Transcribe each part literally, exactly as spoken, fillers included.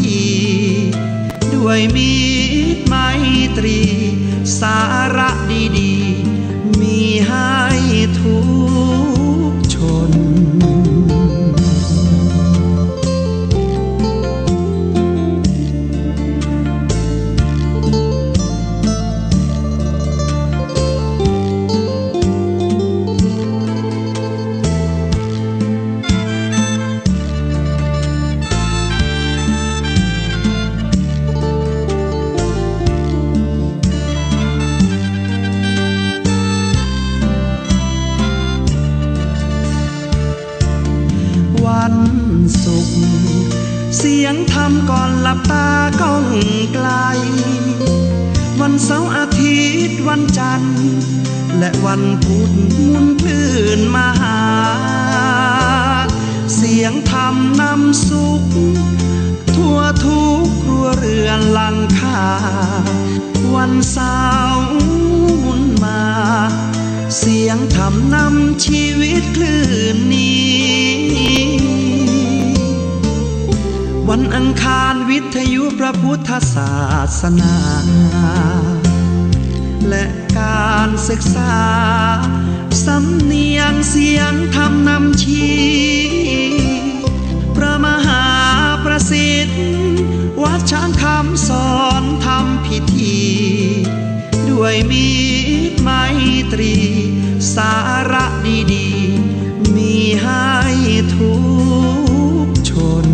ธี ด้วยมิตรไมตรี สาระดีๆ มีให้ทุกชน วันศุกร์ เสียงธรรมก่อนหลับตาก้องไกล วันเสาร์อาทิตย์วันจันทร์ และวันพุธหมุนคลื่นมาหา เสียงธรรมนำสุข ทั่วทุกครัวเรือนหลังคา วันเสาร์หมุนมา เสียงธรรมนำชีวิตคลื่นนี้ วันอังคารวิทยุพระพุทธศาสนา และการศึกษา สำเนียงเสียงธรรมนำชี้ พระมหาประสิทธิ์ วัดช้างคำสอนธรรมพิธี ด้วยมิตรไมตรี สาระดีๆ มีให้ทุกชน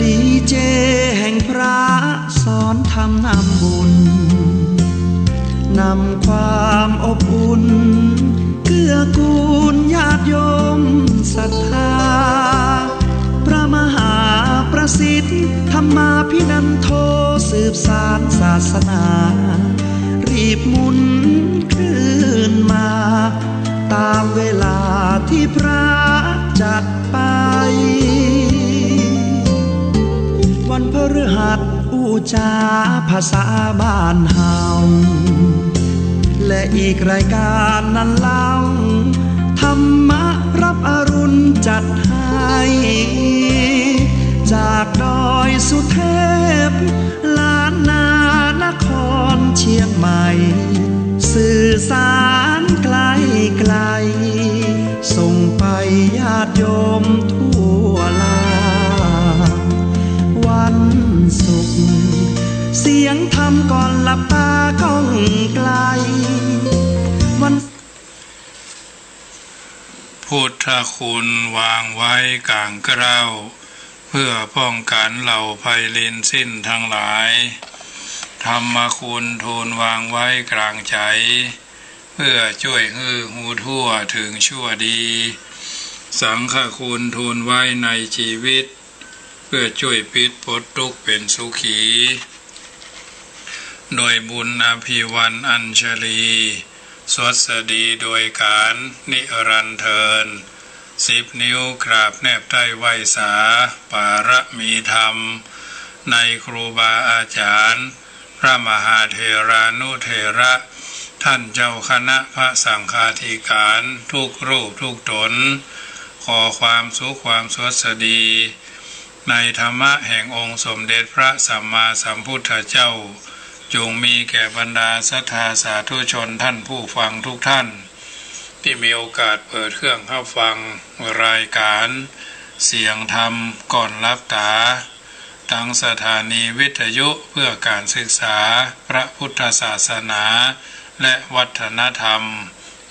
ดีเจแห่งพระ สอนธรรมนำบุญ นำความอบอุ่น เกื้อกูลญาติโยมศรัทธา พระมหาประสิทธิ์ ธรรมาภินันโท สืบสานศาสนา รีบหมุนคลื่นมา ตามเวลาที่พระจัดไป วันพฤหัสอู้จ๋าภาษาบ้านเฮา และอีกรายการนั้นเล่า ธรรมะรับอรุณจัดให้ จากดอยสุเทพ ล้านนานครเชียงใหม่ สื่อสารไกลไกล ส่งไปญาติโยมทั่วลา วันศุกร์ เสียงธรรมก่อนหลับตาก้องไกล วัน พุทธคุณวางไว้ก๋างเกล้า เพื่อป้องกันเหล่าภัยเร้นสิ้นทั้งหลาย ธรรมคุณทูลวางไว้ก๋างใจ๋ เพื่อจ้วยหื้อฮู้ทั่วเถิงชั่วดี สังฆคุณทูลไว้ในจีวิต เพื่อจ้วยปิดปลดตุ๊กข์เป๋นสุขี โดยบุญอภิวรรณอัญชลี สวัสดีโดยก๋านนิรันดร์เทอญ สิบนิ้วกราบแนบใต้ไหว้สา ปารมีธรรม ในครูบาอาจ๋ารย์ พระมหาเถรานุเถระ ท่านเจ้าคณะพระสังฆาธิการ ทุกรูปทุกต๋น ขอความสุขความสวัสดี ในธรรมะแห่งองค์สมเด็จพระสัมมาสัมพุทธเจ้า จงมีแก่บรรดาศรัทธาสาธุชนท่านผู้ฟังทุกท่าน ตี้มีโอกาสเปิดเครื่องฮับฟังรายการเสียงธรรมก่อนหลับต๋า ตางสถานีวิทยุเพื่อการศึกษาพระพุทธศาสนาและวัฒนธรรม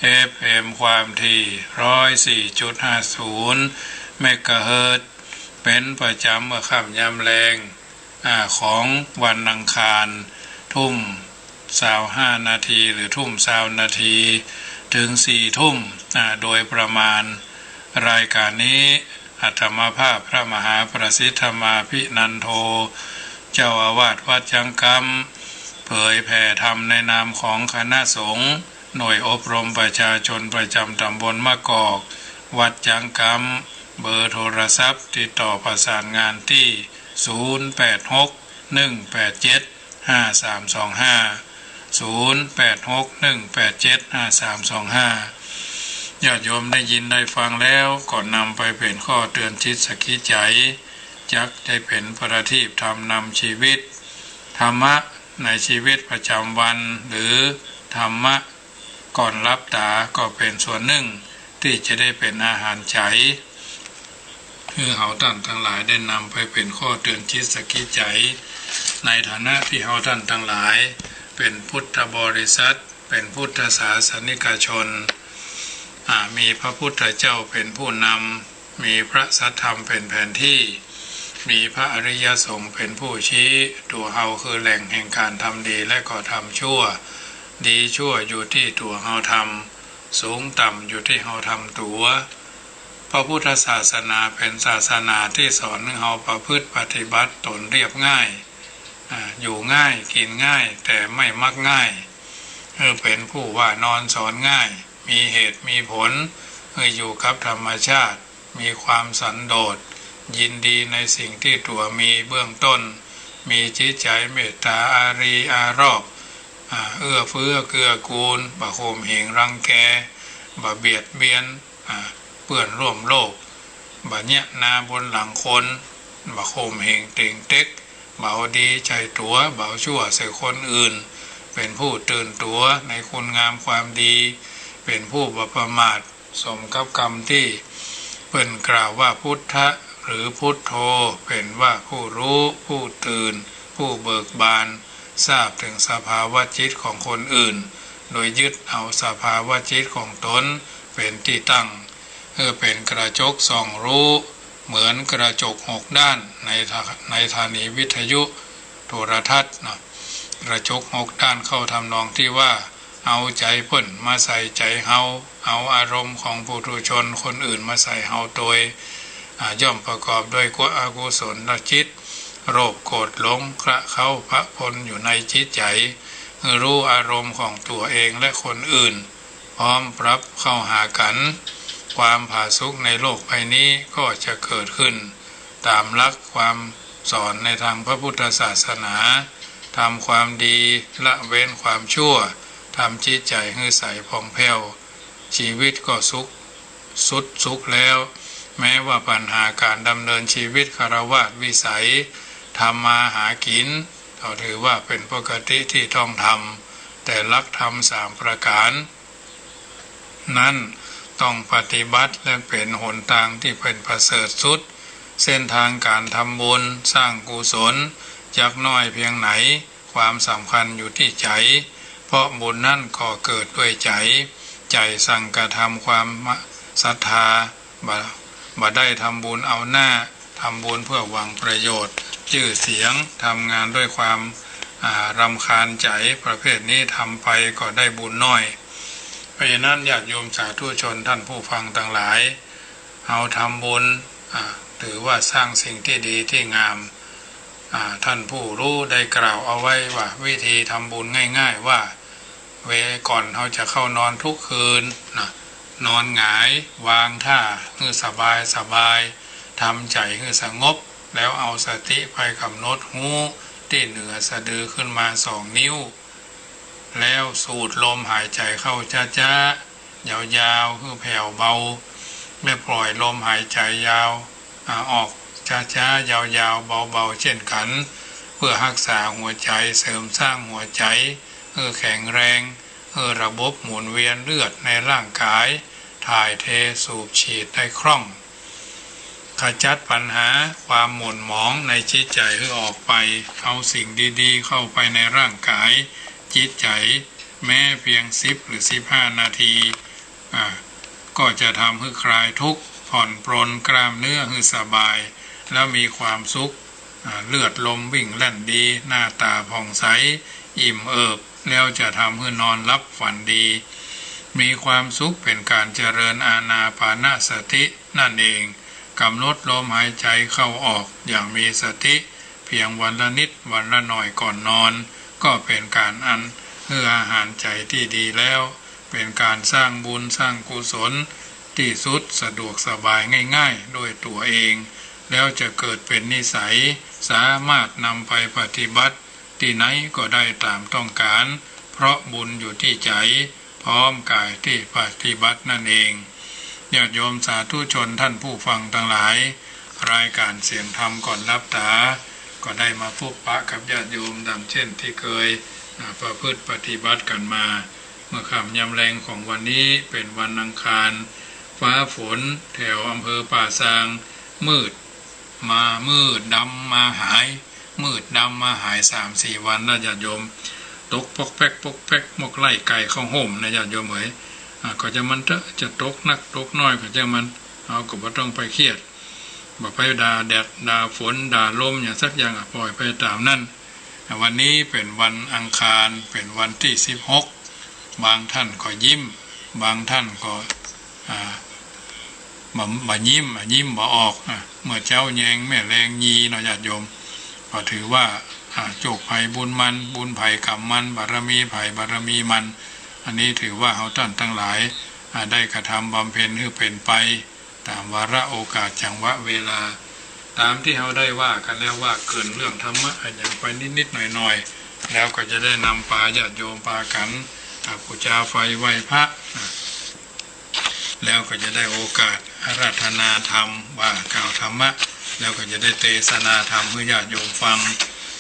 เอฟเอ็ม ความถี่ ร้อยสี่จุดห้าศูนย์ เมกะเฮิรตซ์ เป๋นประจ๋ำเมื่อค่ำยามแลง อ่า ของวันอังคาร ทุ่มซาวห้านาที หรือทุ่มซาวนาที เถิงสี่ทุ่ม อ่า โดยประมาณ รายก๋านนี้ อาตมาภาพพระมหาประสิทธมาภินันโท เจ้าอาวาสวัดจั๊งกำ เผยแผ่ธรรมในนามของคณะสงฆ์ หน่วยอบรมประชาชนประจ๋ำต๋ำบลมะกอก วัดจั๊งกำ เบอร์โทรศัพท์ติดต่อประสานงานตี้ ศูนย์แปดหก หนึ่งแปดเจ็ด ห้าสามสองห้า ศูนย์แปดหก หนึ่งแปดเจ็ด ห้าสามสองห้า ญาติโยมได้ยินได้ฟังแล้ว ก็นำไปเป๋นข้อเตือนจิตสะกิดใจ๋ จักได้เป๋นประทีปธรรมนำชีวิต ธรรมะในชีวิตประจ๋ำวัน หรือธรรมะก่อนหลับต๋า ก็เป๋นส่วนนึ่งตี้จะได้เป๋นอาหารใจ๋ หื้อเฮาต้านตังหลายได้นำไปเป๋นข้อเตือนจิตสะกิดใจ๋ ในฐานะตี้เฮาต้านตังหลายเป๋นพุทธบริษัท เป๋นพุทธศาสนิกชน อ่า มีพระพุทธเจ้าเป๋นผู้นำ มีพระสัทธรรมเป๋นแผนตี้ มีพระอริยสงฆ์เป๋นผู้ชี้ ตั๋วเฮาคือแหล่งแห่งก๋านทำดีและก็ทำชั่ว ดีชั่วอยู่ตี้ตั๋วเฮาทำ สูงต่ำอยู่ตี้เฮาทำตั๋ว พระพุทธศาสนาเป๋นศาสนาตี้สอนหื้อเฮาประพฤติปฏิบัติต๋นเรียบง่าย อ่า อยู่ง่าย กิ๋นง่าย แต่ไม่มักง่าย หื้อเป๋นผู้ว่านอนสอนง่าย มีเหตุมีผล หื้ออยู่กับธรรมชาติ มีความสันโดษ ยินดีในสิ่งตี้ตั๋วมีเบื้องต้น มีจิตใจ๋เมตตาอารีย์อารอบ อ่า เอื้อเฟื้อเกื้อกูล บ่ข่มเหงรังแก บ่เบียดเบียน อ่า เปื้อนร่วมโลก บ่เยียะนาบนหลังคน บ่ข่มเหงเต๋งเต็ก บ่เอาดีใส่ตั๋ว บ่เอาชั่วใส่คนอื่น เป๋นผู้ตื่นตั๋วในคุณงามความดี เป๋นผู้บ่ประมาท สมกับกำตี้เปิ้นกล่าวว่าพุทธะหรือพุทโธ เป๋นว่าผู้ฮู้ ผู้ตื่น ผู้เบิกบาน ทราบเถิงสภาวะจิตของคนอื่น โดยยึดเอาสภาวะจิตของต๋นเป๋นตี้ตั้ง หื้อเป๋นกระจกส่องฮู้ เหมือนกระจกหกด้านในถ- ในถานีวิทยุโทรทัศน์เนาะ กระจกหกด้านเข้าทำนองตี้ว่า เอาใจ๋เปิ้นมาใส่ใจ๋เฮา เอาอารมณ์ของปุถุชนคนอื่นมาใส่เฮาโตย อ่า ย่อมประกอบด้วยกุ- อกุศลจิต โลภโกรธหลงคละเคล้าปะปนอยู่ในจิตใจ๋ หื้อฮู้อารมณ์ของตั๋วเองและคนอื่น พร้อมปรับเข้าหากั๋น ความผาสุกในโลกใบนี้ก็จะเกิดขึ้น ต๋ามหลักความสอนในตางพระพุทธศาสนา ทำความดี ละเว้นความชั่ว ทำจิตใจ๋หื้อใสผ่องแผ้ว ชีวิตก็สุข สุดสุขแล้ว แม้ว่าปัญหาก๋านดำเนินชีวิตฆราวาสวิสัย ทำมาหากิ๋น ก็ถือว่าเป๋นปกติตี้ต้องทำ แต่หลักธรรมสามประก๋าน นั้นต้องปฏิบัติและเป๋นหนตางตี้เป๋นประเสริฐสุด เส้นตางก๋านทำบุญสร้างกุศล จักน้อยเพียงไหน ความสำคัญอยู่ตี้ใจ๋ เพราะบุญนั้นก่อเกิดด้วยใจ๋ ใจ๋สั่งกระทำความศรัทธา บ่- บ่ได้ทำบุญเอาหน้า ทำบุญเพื่อหวังประโยชน์ จื้อเสียง ทำงานด้วยความ อ่า รำคาญใจ๋ ประเภทนี้ทำไปก็ได้บุญน้อย เพราะฉะนั้นญาติโยมสาธุชนท่านผู้ฟังตังหลาย เฮาทำบุญ อ่า ถือว่าสร้างสิ่งตี้ดีตี้งาม อ่า ท่านผู้ฮู้ได้กล่าวเอาไว้ว่า วิธีทำบุญง่ายๆ ว่า เว- ก่อนเฮาจะเข้านอนทุกคืนนะ นอนหงาย วางท่าหื้อสบายสบาย ทำใจ๋หื้อสงบ แล้วเอาสติไปก๋ำหนดฮู้ตี้เหนือสะดือขึ้นมาสองนิ้ว แล้วสูดลมหายใจ๋เข้าจ๊าๆ ยาวๆ หื้อแผ่วเบา และปล่อยลมหายใจ๋ยาว อ่า ออกจ๊าๆ ยาวๆ เบาๆ เจ้นกั๋น เพื่อฮักษาหัวใจ๋ เสริมสร้างหัวใจ๋หื้อแข็งแรง หื้อระบบหมุนเวียนเลือดในร่างก๋าย ถ่ายเทสูบฉีดได้คล่อง ขจัดปัญหาความหม่นหมองในจิตใจ๋หื้อออกไป เอาสิ่งดีๆ เข้าไปในร่างก๋าย จิตใจ๋ แม้เพียงสิบหรือสิบห้านาที อ่า ก็จะทำหื้อคลายทุกข์ ผ่อนปรนกล้ามเนื้อหื้อสบาย แล้วมีความสุข อ่า เลือดลมวิ่งแล่นดี หน้าต๋าผ่องใส อิ่มเอิบ แล้วจะทำหื้อนอนหลับฝันดี มีความสุขเป๋นก๋านเจริญอานาปานสตินั่นเอง กำหนดลมหายใจ๋เข้าออกอย่างมีสติ เพียงวันละนิดวันละหน่อยก่อนนอน ก็เป๋นก๋านอันหื้ออาหารใจ๋ตี้ดีแล้ว เป๋นก๋านสร้างบุญสร้างกุศลตี้สุดสะดวกสบายง่ายๆ โดยตั๋วเอง แล้วจะเกิดเป๋นนิสัย สามารถนำไปปฏิบัติตี้ไหนก็ได้ต๋ามต้องก๋าน เพราะบุญอยู่ตี้ใจ๋ พร้อมก๋ายตี้ปฏิบัตินั่นเอง ญาติโยมสาธุชนท่านผู้ฟังตังหลาย รายก๋านเสียงธรรมก่อนหลับต๋า ก็ได้มาพบปะกับญาติโยมดังเจ้นตี้เกย อ่า ประพฤติปฏิบัติกั๋นมา เมื่อค่ำยามแลงของวันนี้เป๋นวันอังคาร ฟ้าฝนแถวอำเภอป่าซาง มืด มา มืดดำมาหาย มืดดำมาหายสามสี่วันแล้วญาติโยม ตกป๊อกแป๊กป๊อกแป๊ก มกไล่ไก่เข้าฮ่มนะญาติโยมเอ๋ย อ่า ก็จะมันเต๊อะ จะตกนักตกน้อยก็จะมัน เฮาก็บ่ต้องไปเครียด บ่ไปด่าแดดด่าฝนด่าลมหยังสักอย่าง อ่ะ ปล่อยไปต๋ามนั้น อ่ะ วันนี้เป๋นวันอังคาร เป๋นวันตี้สิบหก บางท่านก็ยิ้ม บางท่านก็ อ่า บ่ บ่ยิ้ม อ่ะ ยิ้มบ่ออก อ่ะ เมื่อเจ๊าแยงแม่แลงยีเนาะญาติโยม ก็ถือว่า อ่า โจคใผบุญมัน บุญใผก๋รรมมัน บารมีใผบารมีมัน อันนี้ถือว่าเฮาต้านตังหลาย อ่า ได้กระทำบำเพ็ญหื้อเป๋นไป ต๋ามวาระโอกาสจังหวะเวลา ต๋ามตี้เฮาได้ว่ากั๋นแล้ว ว่าเกริ่นเรื่องธรรมะอะหยังไปนิดๆ หน่อยๆ แล้วก็จะได้นำปาญาติโยมปากั๋น อ่า ปู๋จาไฟไหว้พระ อ่า แล้วก็จะได้โอกาสอาราธนาธรรม ว่ากล่าวธรรมะ แล้วก็จะได้เตสนาธรรมหื้อญาติโยมฟัง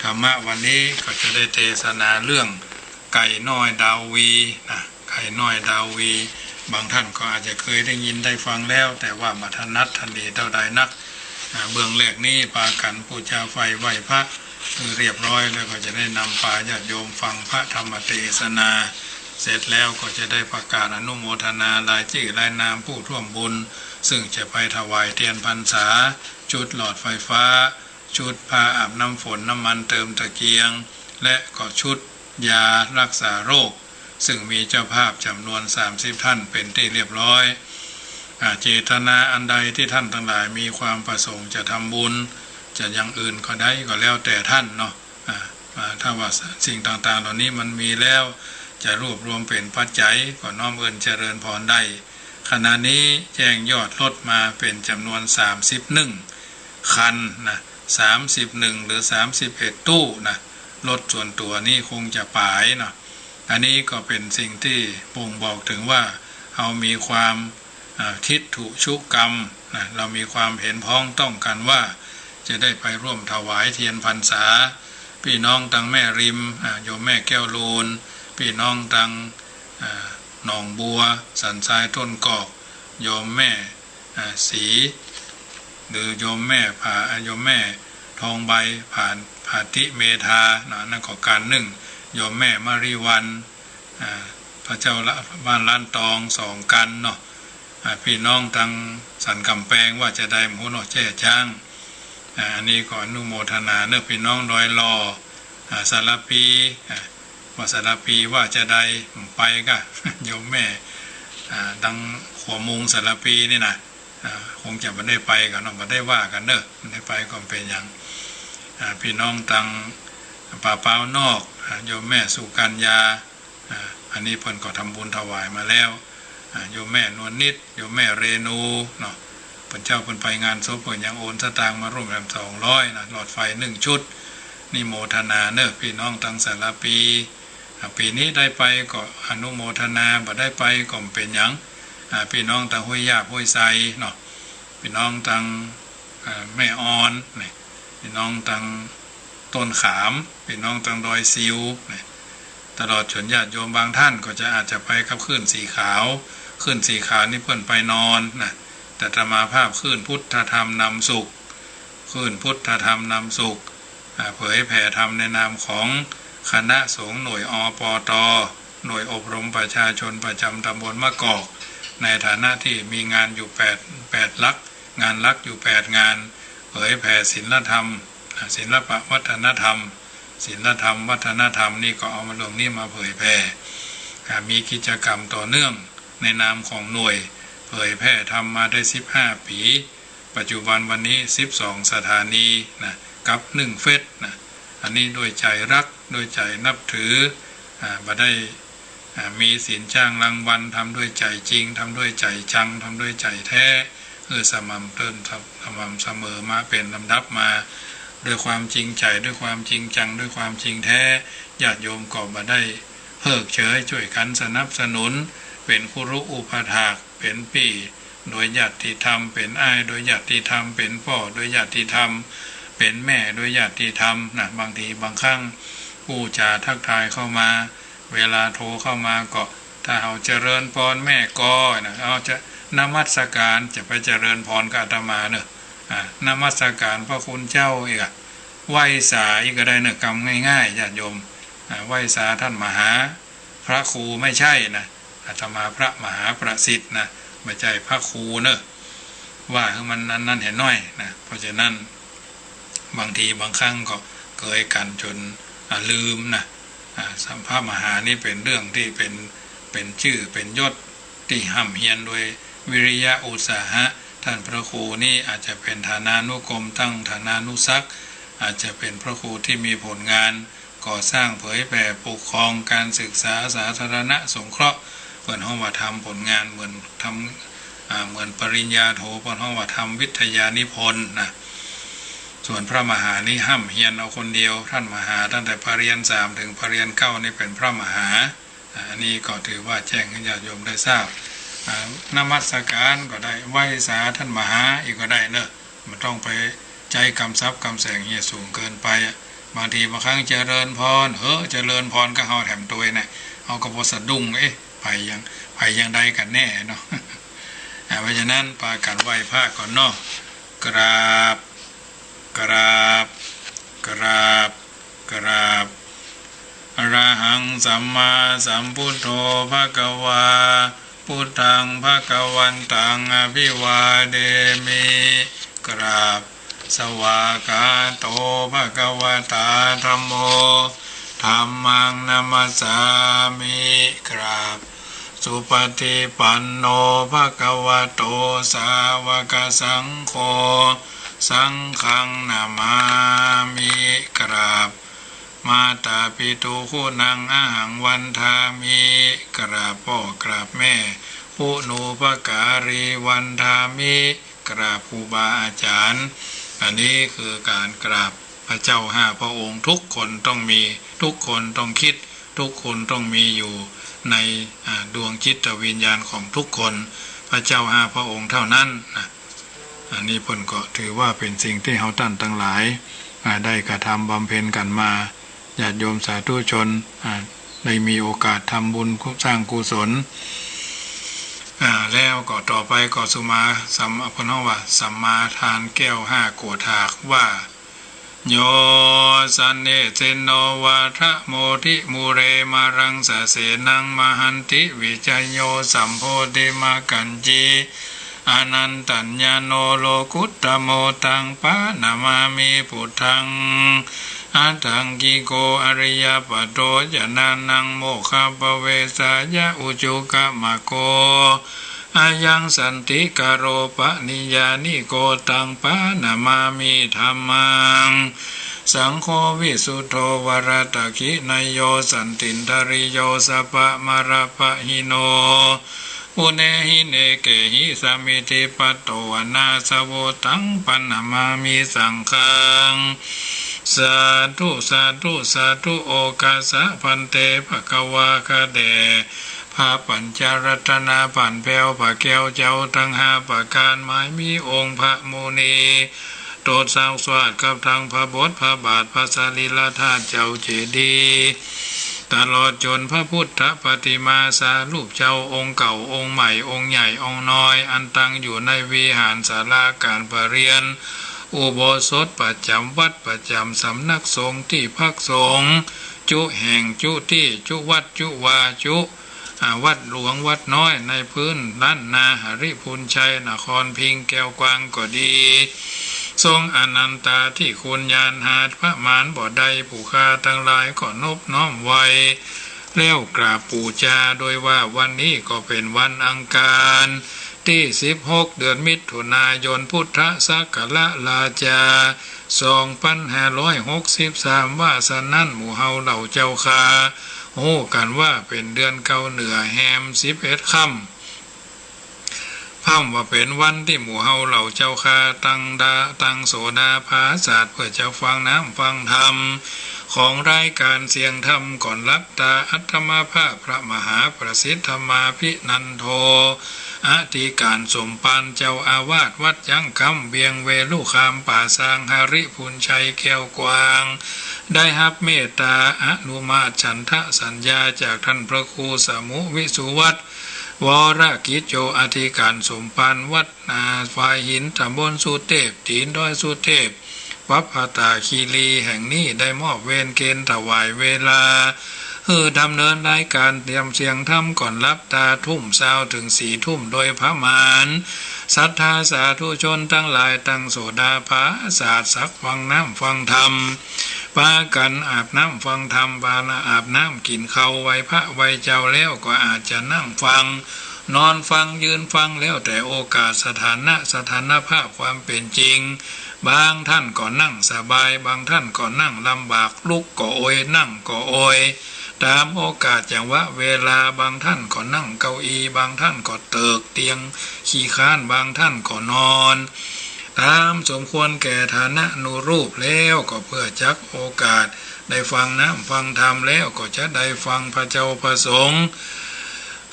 ธรรมะวันนี้ก็จะได้เตสนาเรื่อง ไก่น้อยดาววีนะ ไก่น้อยดาววี บางท่านก็อาจจะเกยได้ยินได้ฟังแล้ว แต่ว่าบ่ถนัดถนีเต้าใดนัก อ่า เบื้องแรกนี้ปากั๋นปู๋จาไฟไหว้พระหื้อเรียบร้อย แล้วก็จะได้นำปาญาติโยมฟังพระธรรมเตสนา เสร็จแล้วก็จะได้ประกาศอนุโมทนาลายจื้อลายนามผู้ร่วมบุญ ซึ่งจะไปถวายเตียนพรรษา จุดหลอดไฟฟ้า ชุดผ้าอาบน้ำฝน น้ำมันเติมตะเกียง และก็ชุดยารักษาโรค ซึ่งมีเจ้าภาพจ๋ำนวนสามสิบท่านเป๋นตี้เรียบร้อย อ่า เจตนาอันใดตี้ท่านตังหลายมีความประสงค์จะทำบุญ จะอย่างอื่นก็ได้ ก็แล้วแต่ท่านเนาะ อ่า อ่า ถ้าว่าสิ่งต่างๆ เหล่านี้มันมีแล้ว จะรวบรวมเป๋นปัจจัย ก็น้อมเอิญเจริญพรได้ ขณะนี้แจ้งยอดรถมาเป๋นจ๋ำนวนสามสิบเอ็ดคันนะ สามสิบเอ็ด หรือสามสิบเอ็ดตู้นะ รถส่วนตั๋วนี้คงจะป๋ายเนาะ อันนี้ก็เป๋นสิ่งตี้บ่งบอกเถิงว่าเฮามีความ อ่า ทิฏฐุชุกรรมนะ เฮามีความเห็นพ้องต้องกั๋นว่าจะได้ไปร่วมถวายเตียนพรรษา ปี้น้องตังแม่ริม อ่า โยมแม่แก้วลูน ปี้น้องตัง อ่า หนองบัว สันทรายต้นกอก โยมแม่ อ่า ศรี หรือโยมแม่ผา อ่า โยมแม่ทองใบ ผา ผาติเมธาเนาะ อันนั้นก็คันนึ่ง โยมแม่มริวัล อ่า พระเจ้าละ บ้านล้านตองสองคันเนาะ อ่า ปี้น้องตังสันก๋ำแปงว่าจะใดบ่ฮู้เนาะ แจ้จ๊าง อ่า อันนี้ก็อนุโมทนาเนาะ ปี้น้องดอยหล่อ อ่า สารภี อ่า ว่าสารภีว่าจะใด ไปก่ะ โยมแม่ อ่า ตังขัวมุงสารภีนี่นะ อ่า คงจะบ่ได้ไปกั๋นเนาะ บ่ได้ว่ากั๋นเนาะ บ่ได้ไปก็บ่เป๋นหยัง อ่า ปี้น้องตังป่าเปานอก อ่า โยมแม่สุกัญญา อ่า อันนี้เปิ้นก็ทำบุญถวายมาแล้ว อ่า โยมแม่นวลนิด โยมแม่เรนูเนาะ เปิ้นเจ้าเปิ้นไปงานศพเปิ้นยังโอนสตางค์มาร่วมแหมสองร้อยนะ หลอดไฟนึ่งชุด นิโมทนาเนาะ ปี้น้องตังสารภี อ่า ปี๋นี้ได้ไปก็อนุโมทนา บ่ได้ไปก็บ่เป๋นหยัง อ่า ปี้น้องตังห้วยยาบห้วยไซเนาะ ปี้น้องตัง อ่า แม่ออนนี่ ปี้น้องตังต้นขาม ปี้น้องตังดอยซิวนี่ ตลอดจ๋นญาติโยมบางท่านก็จะอาจจะไปกับคลื่นสีขาว คลื่นสีขาวนี่เปิ้นไปนอนนะ แต่อาตมาภาพคลื่นพุทธธรรมนำสุข คลื่นพุทธธรรมนำสุข อ่า เผยแผ่ธรรมในนามของคณะสงฆ์หน่วย อปต หน่วยอบรมประชาชนประจ๋ำตำบลมะกอก ในฐานะตี้มีงานอยู่แปด แปดหลัก งานหลักอยู่แปดงาน เผยแผ่ศีลธรรม อ่า ศิลปะวัฒนธรรม ศีลธรรมวัฒนธรรมนี่ก็เอามาเรื่องนี้มาเผยแผ่ อ่า มีกิจกรรมต่อเนื่องในนามของหน่วยเผยแผ่ธรรมมาได้สิบห้าปี๋ ปัจจุบันวันนี้สิบสองสถานีนะ กับหนึ่งเฟสนะ อันนี้ด้วยใจ๋ฮัก ด้วยใจ๋นับถือ อ่า บ่ได้ อ่า มีศีลจ้างรางวัล ทำด้วยใจ๋จริง ทำด้วยใจ๋จัง ทำด้วยใจ๋แท้ เออ สม่ำเติม สม่ำเสมอมาเป๋นลำดับมา ด้วยความจริงใจ๋ ด้วยความจริงจัง ด้วยความจริงแท้ ญาติโยมก็บ่ได้เพิกเฉย จ้วยกั๋นสนับสนุน เป๋นคุรุอุปถาก เป๋นปี้โดยญาติธรรม เป๋นอ้ายโดยญาติธรรม เป๋นป้อโดยญาติธรรม เป๋นแม่โดยญาติธรรมนะ บางทีบางครั้งอู้จ๋าทักทายเข้ามา เวลาโทรเข้ามาก็ ถ้าเฮาเจริญพรแม่ก่อนะ เฮาจะนมัสก๋าร จะไปเจริญพรกับอาตมาเนอะ อ่า นมัสก๋ารพระคุณเจ้าอีกอะ ไหว้สาอีกก็ได้เนอะ กำง่ายๆ ญาติโยม อ่า ไหว้สาต้านมหา พระครูไม่ใช่นะ อาตมาพระมหาประสิทธิ์นะ บ่ใจ้พระครูเนอะ ว่าหื้อมันอันนั้นเหียหน้อยนะ เพราะฉะนั้น บางทีบางครั้งก็เกยกั๋นจ๋น อ่า ลืมนะ อ่า สำ พระมหานี่เป๋นเรื่องตี้เป๋น เป๋นจื้อเป๋นยศตี้ฮ่ำเฮียนโดยวิริยะอุตสาหะ ต้านพระครูนี่อาจจะเป๋นฐานานุกรม ตั้งฐานานุสัก อาจจะเป๋นพระครูตี้มีผลงาน ก่อสร้างเผยแผ่ปกครองก๋านศึกษาสาธารณสงเคราะห์ เปิ้นฮ้องว่าทำผลงานเหมือนทำ อ่า เหมือนปริญญาโท เปิ้นฮ้องว่าทำวิทยานิพนธ์นะ ส่วนพระมหานี่ฮ่ำเฮียนเอาคนเดียว ต้านมหาตั้งแต่ปริญญาสามเถิงปริญญาเก้านี่เป๋นพระมหา อ่า อันนี้ก็ถือว่าแจ้งหื้อญาติโยมได้ทราบ อ่า นมัสก๋ารก็ได้ ไหว้สาต้านมหาอีกก็ได้เนอะ บ่ต้องไปใจ๊กำศัพท์กำแสงเหียสูงเกินไปอะ บางทีบางครั้งเจริญพร เฮ้อ เจริญพรกับเฮาแถมตวยนะ เฮาก็บ่สะดุ้ง เอ๊ะ ใผยัง ใผยังใดกั๋นแน่เนาะ อ่า เพราะฉะนั้นปากั๋นไหว้พระก่อนเนาะ กราบ กราบ กราบ กราบ อะระหังสัมมาสัมพุทโธภะคะวา พุทธังภะคะวันตังอะภิวาเทมิ กราบ สวากขาโตภะคะวะตาธัมโม ธัมมังนะมัสสามิ กราบ สุปฏิปันโนภะคะวะโต สาวกสังโฆ สังฆังนะมามิ กราบ มาตาปิตุคุณังอะหังวันทามิ กราบป้อกราบแม่ ปุณูปการีวันทามิ กราบครูบาอาจ๋ารย์ อันนี้คือก๋านกราบพระเจ้าห้าพระองค์ ทุกคนต้องมี ทุกคนต้องคิด ทุกคนต้องมีอยู่ใน อ่า ดวงจิตวิญญาณของทุกคน พระเจ้าห้าพระองค์เท่านั้นนะ อันนี้เปิ้นก็ถือว่าเป๋นสิ่งตี้เฮาต้านตังหลาย อ่า ได้กระทำบำเพ็ญกั๋นมา ญาติโยมสาธุชน อ่า ได้มีโอกาสทำบุญสร้างกุศล อ่า แล้วก็ต่อไปก็สุมา สัม เปิ้นฮ้องว่าสัมมาทานแก้วห้าโกฏฐากว่า โย สันนิสินโน วัฒโมทิ มูเร มารัง สะเสนัง มหันติ วิจโย สัมโพธิ มะกัญจี อนันตัญญาโณ โลกุตตโม ตัง ปะนะมามิ พุทธัง อัฏฐังกิโก อริยปัตโต จนะนัง โมคคัพพะเวสสายะ อุจุกะมะโก อะยัง สันติกะโร ปะนิยานิโก ตัง ปะนะมามิ ธัมมัง สังโฆ วิสุทโธ วะรัตถิกขินโย สันตินทริโย สัพพะมะระปะหิโน ปุเณหิ เนเกหิ สะมิทธิปัตโต วะนะสะโว ตัง ปะนะมามิ สังฆัง สาธุ สาธุ สาธุ โอฆาสะ ภันเต ภะคะวา ข้าแต่ พระปัญจรัตนะ ผ่านแผ้วพระแก้วเจ้าตังห้าประก๋าน หมายมีองค์พระมุนี ตดสาวาสกับตังพระบทพระบาท พระสรีระธาตุ เจ้าเจดีย์ ตลอดจ๋นพระพุทธปฏิมาสารูปเจ้า องค์เก่า องค์ใหม่ องค์ใหญ่ องค์น้อย อันตั้งอยู่ในวิหารศาลาก๋านประเรียน อุโบสถประจ๋ำวัด ประจ๋ำสำนักสงฆ์ ตี้พักสงฆ์ จุแห่ง จุตี้ จุวัด จุวา จุ อ่า วัดหลวงวัดน้อย ในพื้นล้านนาหริภุญชัย นครพิงค์ แก้วกวางก็ดี ทรงอนันตาธิคุณ ยานหาประมาณบ่ได้ ผู้ข้าตังหลายก็นบน้อมไหว้ แล้วกราบปู๋จา โดยว่าวันนี้ก็เป๋นวันอังคาร ตี้สิบหก เดือนมิถุนายน พุทธศักราช สองปันห้าร้อยหกสิบสาม ว่าสะนั้น หมู่เฮาเหล่าเจ้าข้า ฮู้กั๋นว่าเป๋นเดือนเก้าเหนือแฮมสิบเอ็ดค่ำ พร่ำว่าเป๋นวันตี้หมู่เฮาเหล่าเจ้าข้า ตังดา ตังโสดาปาสาท เปื้อจะฟังน้ำฟังธรรม ของรายก๋านเสียงธรรมก่อนหลับต๋า อาตมาภาพพระมหาประสิทธมาภินันโท อธิก๋านสมภาร เจ้าอาวาสวัดยังคำ เวียงเวลุคาม ป่าซางหริภุญชัยแก้วกว้าง ได้ฮับเมตต๋าอนุมาฉันทสัญญาจากต้านพระครูสมุวิสุวัต วรกิจโจ อธิก๋านสมภารวัดนาฝายหิน ต๋ำบลสุเตพ ตี๋นดอยสุเตพ วัดผาตาคีรีแห่งนี้ ได้มอบเวรเกณฑ์ถวายเวลา หื้อดำเนินรายก๋านเตรียมเสียงธรรมก่อนหลับต๋า ทุ่มซาวเถิงสี่ทุ่มโดยประมาณ ศรัทธาสาธุชนตังหลาย ตังโสดาปาสาท สักฟังน้ำฟังธรรม ปากั๋นอาบน้ำฟังธรรม ปากั๋นอาบน้ำกิ๋นข้าว ไหว้พระไหว้เจ้าแล้วก็อาจจะนั่งฟัง นอนฟัง ยืนฟัง แล้วแต่โอกาสสถานะ สถานภาพความเป๋นจริง บางท่านก็นั่งสบาย บางท่านก็นั่งลำบาก ลุกก็โอย นั่งก็โอย ต๋ามโอกาสจังหวะเวลา บางท่านก็นั่งเก้าอี้ บางท่านก็เติกเตียงขี้คร้าน บางท่านก็นอน ต๋ามสมควรแก่ฐานานุรูป แล้วก็เปื้อจักโอกาสได้ฟังน้ำฟังธรรม แล้วก็จะได้ฟังพระเจ้าพระสงฆ์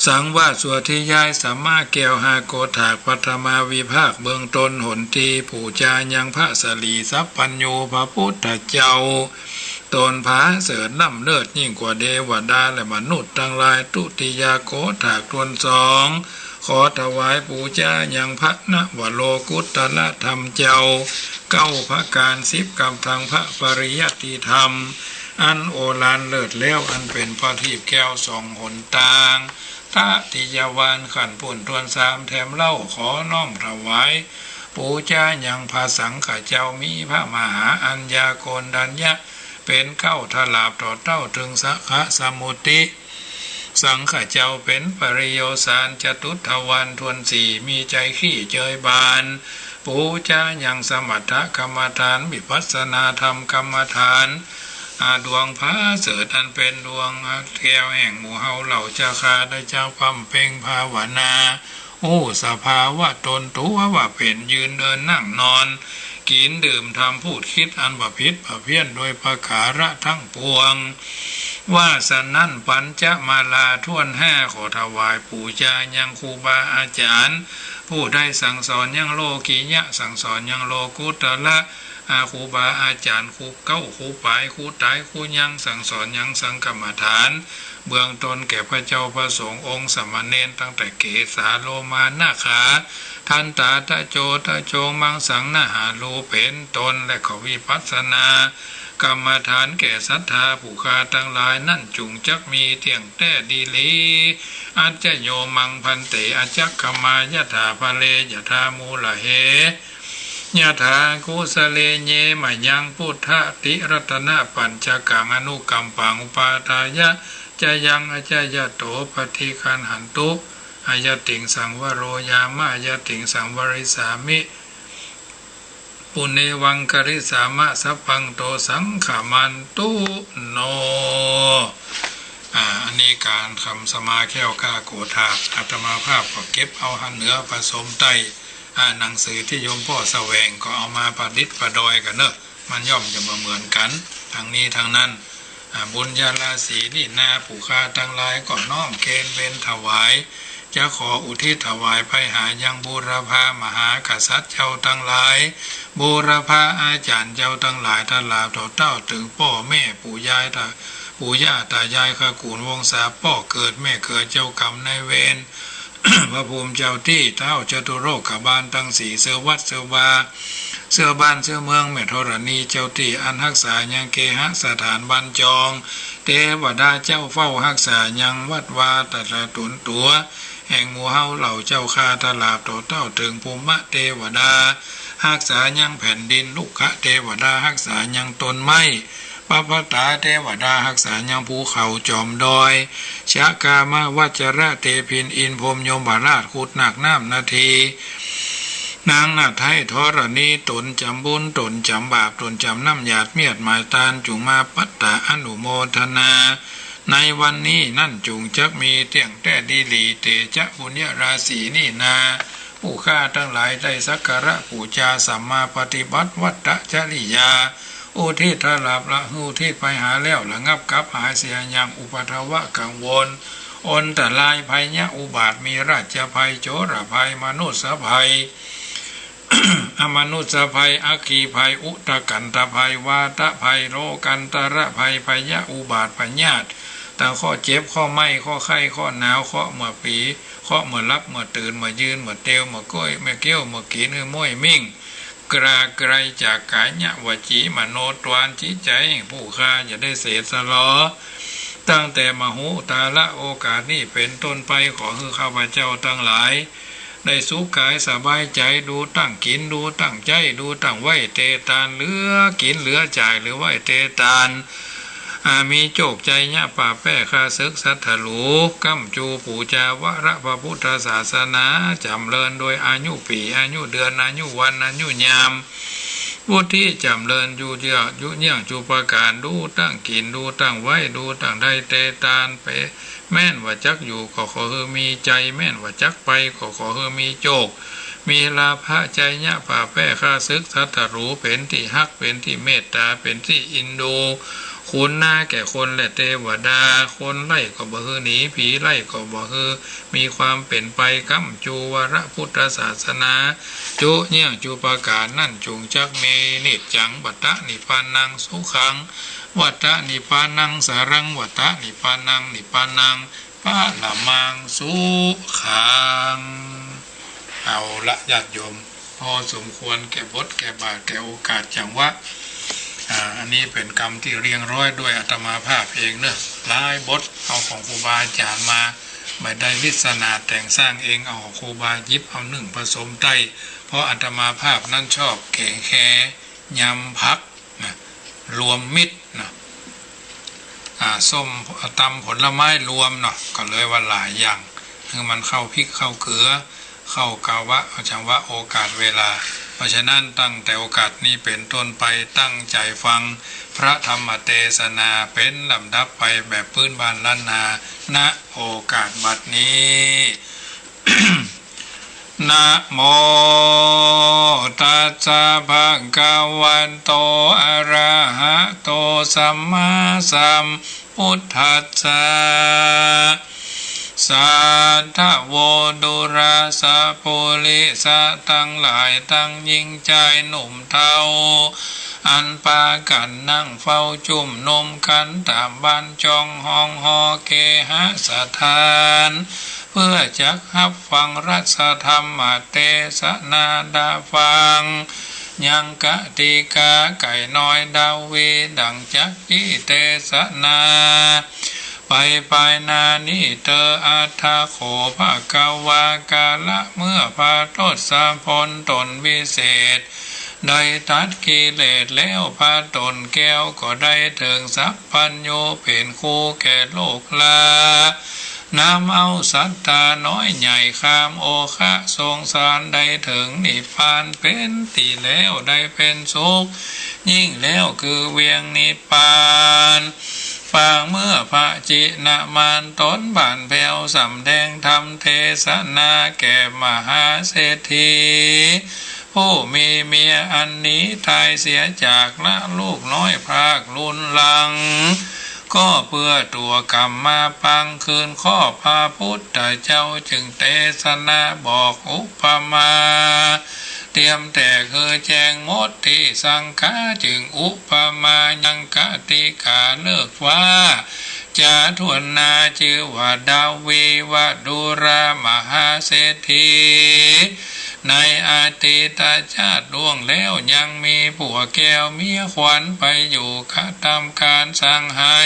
สังวาสสวดที่ย้ายสัมมาแก้วห้าโกฏฐาก ปัทมาวิภาคเบื้องต้น หนตี้ปู๋จายังพระสรีสัพพัญญูพระพุทธเจ้า ต๋นผาเสริฐล้ำเลิศยิ่งกว่าเทวดาและมนุษย์ตังหลาย ทุติยโกฏฐากต้นสอง ขอถวายปู๋จายังพระนวโลกุตตรธรรมเจ้า เก้าประก๋าน สิบกำตังพระปริยัติธรรม อันโอฬารเลิศแล้ว อันเป๋นประทีปแก้วส่องหนตาง ตติยวาน ขั้นปู้นถ้วนสามแถมเล่า ขอน้อมถวายปู๋จายังพระสังฆเจ้า มีพระมหาอัญญาโกณฑัญญะ เป๋นเก๊า ตลาบต่อเต้าเถิงสังฆสมุติ สังฆเจ้าเป๋นปริโยสาร จตุทวานถ้วนสี่ มีใจ๋ขี้เจยบาน ปู๋จายังสมถกรรมฐาน วิปัสสนาธรรมกรรมฐาน อาดวงผาเสริฐอันเป๋นดวงแก้วแห่งหมู่เฮาเหล่าเจ้าข้า ได้จักบำเพ็งภาวนา ฮู้สภาวะต๋นตั๋วว่าเป๋น ยืนเดินนั่งนอน กิ๋นดื่มทำพูดคิดอันบ่ผิดบ่เพี้ยนโดยประก๋าระตังปวง ว่าสะนั้น ปัญจมาลาถ้วนห้า ขอถวายปู๋จายังครูบาอาจ๋ารย์ ผู้ได้สั่งสอนยังโลกิยะ สั่งสอนยังโลกุตตระ อาครูบาอาจ๋ารย์ ครูเก๊า ครูป๋าย ครูต๋าย ครูยัง สั่งสอนยังสังฆกรรมฐาน เบื้องต้นแก่พระเจ้าพระสงฆ์องค์สามเณร ตั้งแต่เกสาโลมานาขา ทันตาตะโจตะโจง มังสังนหารู เป๋นต้น และขอวิปัสสนากรรมฐานแก่ศรัทธาผู้ข้าตังหลายนั้น จุ่งจักมีเตี้ยงแต๊ดีหลี อัจจโยมังภันเต อัจจคมายถาภะเร ยถามูลเห ยถากุสะเล เย มะยัง พุทธะติรัตนะปัญจกัง อนุกัมปัง อุปาทายะ จะยัง อัจจยะโต ปะฏิฆันหันตุ อะยะติง สังวะโร ยามะ อะยะติง สังวะริสามิ ปุเณวัง กะริสามะ สัพพัง โต สังขะมันตุ โน อ่า อันนี้ก๋านคำสมาแข้วกล้าโกฏฐาก อาตมาภาพก็เก็บเอาหันเหนือผสมใต้ อ่า หนังสือตี้โยมป้อแสวงก็เอามาประดิษฐ์ประดอยกั๋นเนาะ มันย่อมจะบ่เหมือนกั๋น ตังนี้ตังนั้น อ่า บุญญาราศีนี้นา ผู้ข้าตังหลายก็น้อมเคนเบญถวาย จะขออุทิศถวายไปหายังบูรพามหากษัตริย์เจ้าตังหลาย บูรพาอาจ๋ารย์เจ้าตังหลาย ตลาบต่อเต้าเถิงป้อแม่ปู่ยายตา ปู่ย่าตายาย คากู๋นวงศา ป้อเกิดแม่เกิด เจ้ากรรมนายเวร พระภูมิเจ้าตี้ ท้าวจตุโลกบาลตังสี่ เสื้อวัดเสื้อวา เสื้อบ้านเสื้อเมือง แม่ธรณีเจ้าตี้ อันฮักษายังเคหสถานบ้านจอง เตวดาเจ้าเฝ้าฮักษายังวัดวา ตะละตุนตั๋ว แห่งหมู่เฮาเหล่าเจ้าข้า ตลาบต่อเต้าเถิงภูมิเตวดา ฮักษายังแผ่นดิน รุกขเตวดาฮักษายังต้นไม้ ปับพตาเตวดาฮักษายังภูเขาจอมดอย ชะกามะวัจระเตพิน อินทร์พรหมยมราช ครุฑนาคน้ำนาที นางนาฏไทยธรณี ต๋นจ๋ำบุญ ต๋นจ๋ำบาป ต๋นจ๋ำน้ำหยาดเมียดหมายตาน จุ่งมาปัตตาอนุโมทนา ในวันนี้นั้นจุ่งจักมีเตี้ยงแต๊ดีหลี เตจะปุญญราศีนี้นา ผู้ข้าตังหลายได้สักการะปู๋จา สัมมาปฏิบัติวัตตจริยา อุทิศถลาบละหื้อ อุทิศไปหาแล้ว ระงับกับหายเสียยังอุปัทวะกังวล อันตรายภัยยะอุบาท มีราชภัย โจรภัย มนุสสภัย อมนุสสภัย อัคคีภัย อุทกันตภัย วาตภัย โลกันตรภัย ภัยยะอุบาท พยาธิ ตางข้อเจ็บ ข้อไหม้ ข้อไข้ ข้อหนาว เคราะห์เมื่อปี เคราะห์เมื่อหลับ เมื่อตื่น เมื่อยืน เมื่อเตียว เมื่อก้อย เมื่อเกี้ยว เมื่อกิ๋น หื้อม้วยมิ่ง กราไกรจากกายะวจีมโน ตวานจิตใจ๋ผู้ข้าอย่าได้เสสลอ ตั้งแต่มหูตาละโอกาสนี้เป๋นต้นไป ขอหื้อข้าพเจ้าตังหลาย ได้สุขกายสบายใจ๋ ดูตั้งกิ๋น ดูตั้งใจ๊ ดูตั้งไหว้เตตาน เหลือกิ๋นเหลือจ่าย เหลือไหว้เตตาน อา มีโจคชัยยะปราบแป้ฆ่าเสิกศัตรู ก้ำจู๋ปู๋จาวรพระพุทธศาสนา จ๋ำเริญโดยอายุปี๋ อายุเดือน อายุวัน อายุยาม วุฒิจ๋ำเริญอยู่เยื้องอยู่เยื้องจูประก๋าน ดูตั้งกิ๋น ดูตั้งไหว้ ดูตั้งได้เตตาน ไป แม่นว่าจักอยู่ก็ขอหื้อมีใจ๋ แม่นว่าจักไปก็ขอหื้อมีโจค มีลาภะชัยยะปราบแป้ฆ่าเสิกศัตรู เป๋นตี้ฮัก เป๋นตี้เมตต๋า เป๋นตี้เอ็นดู คุณนาแก่คนและเตวดา คนไล่ก็บ่หื้อหนี ผีไล่ก็บ่หื้อมีความเป๋นไป ก้ำจู๋วรพุทธศาสนา จุเยื้องจูประก๋านนั้นจุ่งจักมี นิจจังวัตตะนิพพานัง สุขังวัตตะนิพพานัง สารังวัตตะนิพพานัง นิพพานัง ปะระมังสุขัง เอาละญาติโยม พอสมควรแก่บทแก่บาทแก่โอกาสจังหวะ อ่า อันนี้เป๋นกำตี้เรียงร้อยด้วยอาตมาภาพเองเนาะ หลายบทเอาของครูบาอาจ๋ารย์มา บ่ได้ลิสนาแต่งสร้างเอง เอาของครูบาหยิบเอานึ่งผสมใต้ เพราะอาตมาภาพนั้นชอบแก๋งแค ยำผักนะ รวมมิตรนะ อ่า ส้มตำผลไม้รวมเนาะ ก็เลยว่าหลายอย่าง หื้อมันเข้าพริกเข้าเกลือ เข้าภาวะจังหวะโอกาสเวลา เพราะฉะนั้นตั้งแต่โอกาสนี้เป๋นต้นไปตั้งใจ๋ฟังพระธรรมเตสนาเป๋นลำดับไปแบบพื้นบ้านล้านนา ณ โอกาสบัดนี้ นะโม ตัสสะ ภะคะวะโต อะระหะโต สัมมาสัมพุทธัสสะ สาธะโว ดูราสะปุริสะตังหลาย ตังญิงจายหนุ่มเฒ่า อันปากั๋นนั่งเฝ้าจุมนุมกั๋นต๋ามบ้านจ่องห้องหอเคหสถาน เพื่อจักฮับฟังรัสธรรมเตสนาดาฟัง ยังกติกาไก่น้อยดาวีดั่งจักจี้เตสนา ไปภายหน้านี้เตอ อัฏฐะโข ภะคะวา กาละเมื่อพระทศพลต๋นวิเศษ ได้ตัดกิเลสแล้ว พระต๋นแก้วก็ได้เถิงสัพพัญญูเป๋นครูแก่โลกลา นำเอาสัตตาน้อยใหญ่ข้ามโอคะสงสารได้เถิงนิพพานเป๋นตี้แล้วได้เป๋นสุขยิ่งแล้วคือเวียงนิพพาน ปางเมื่อพระจินมานต๋นบานแผ้วสำแดงธรรมเตสนาแก่มหาเศรษฐี ผู้มีเมียอันหนีต๋ายเสียจากละลูกน้อยพรากรุนหลัง ก็เปื้อตั๋วก๋ำมาปางคืนข้อ พระพุทธเจ้าจึงเตสนาบอกอุปมา เตียมแตกหื้อแจ้งหมดตี้สังขา จึงอุปมายังกติกาเลิกว่า จาถ้วนนาจื้อว่าดาวีวดูรามหาเศรษฐี ในอดีตจาติล่วงแล้วยังมีผัวแก้วเมียขวัญไปอยู่กระทำก๋านสั่งให้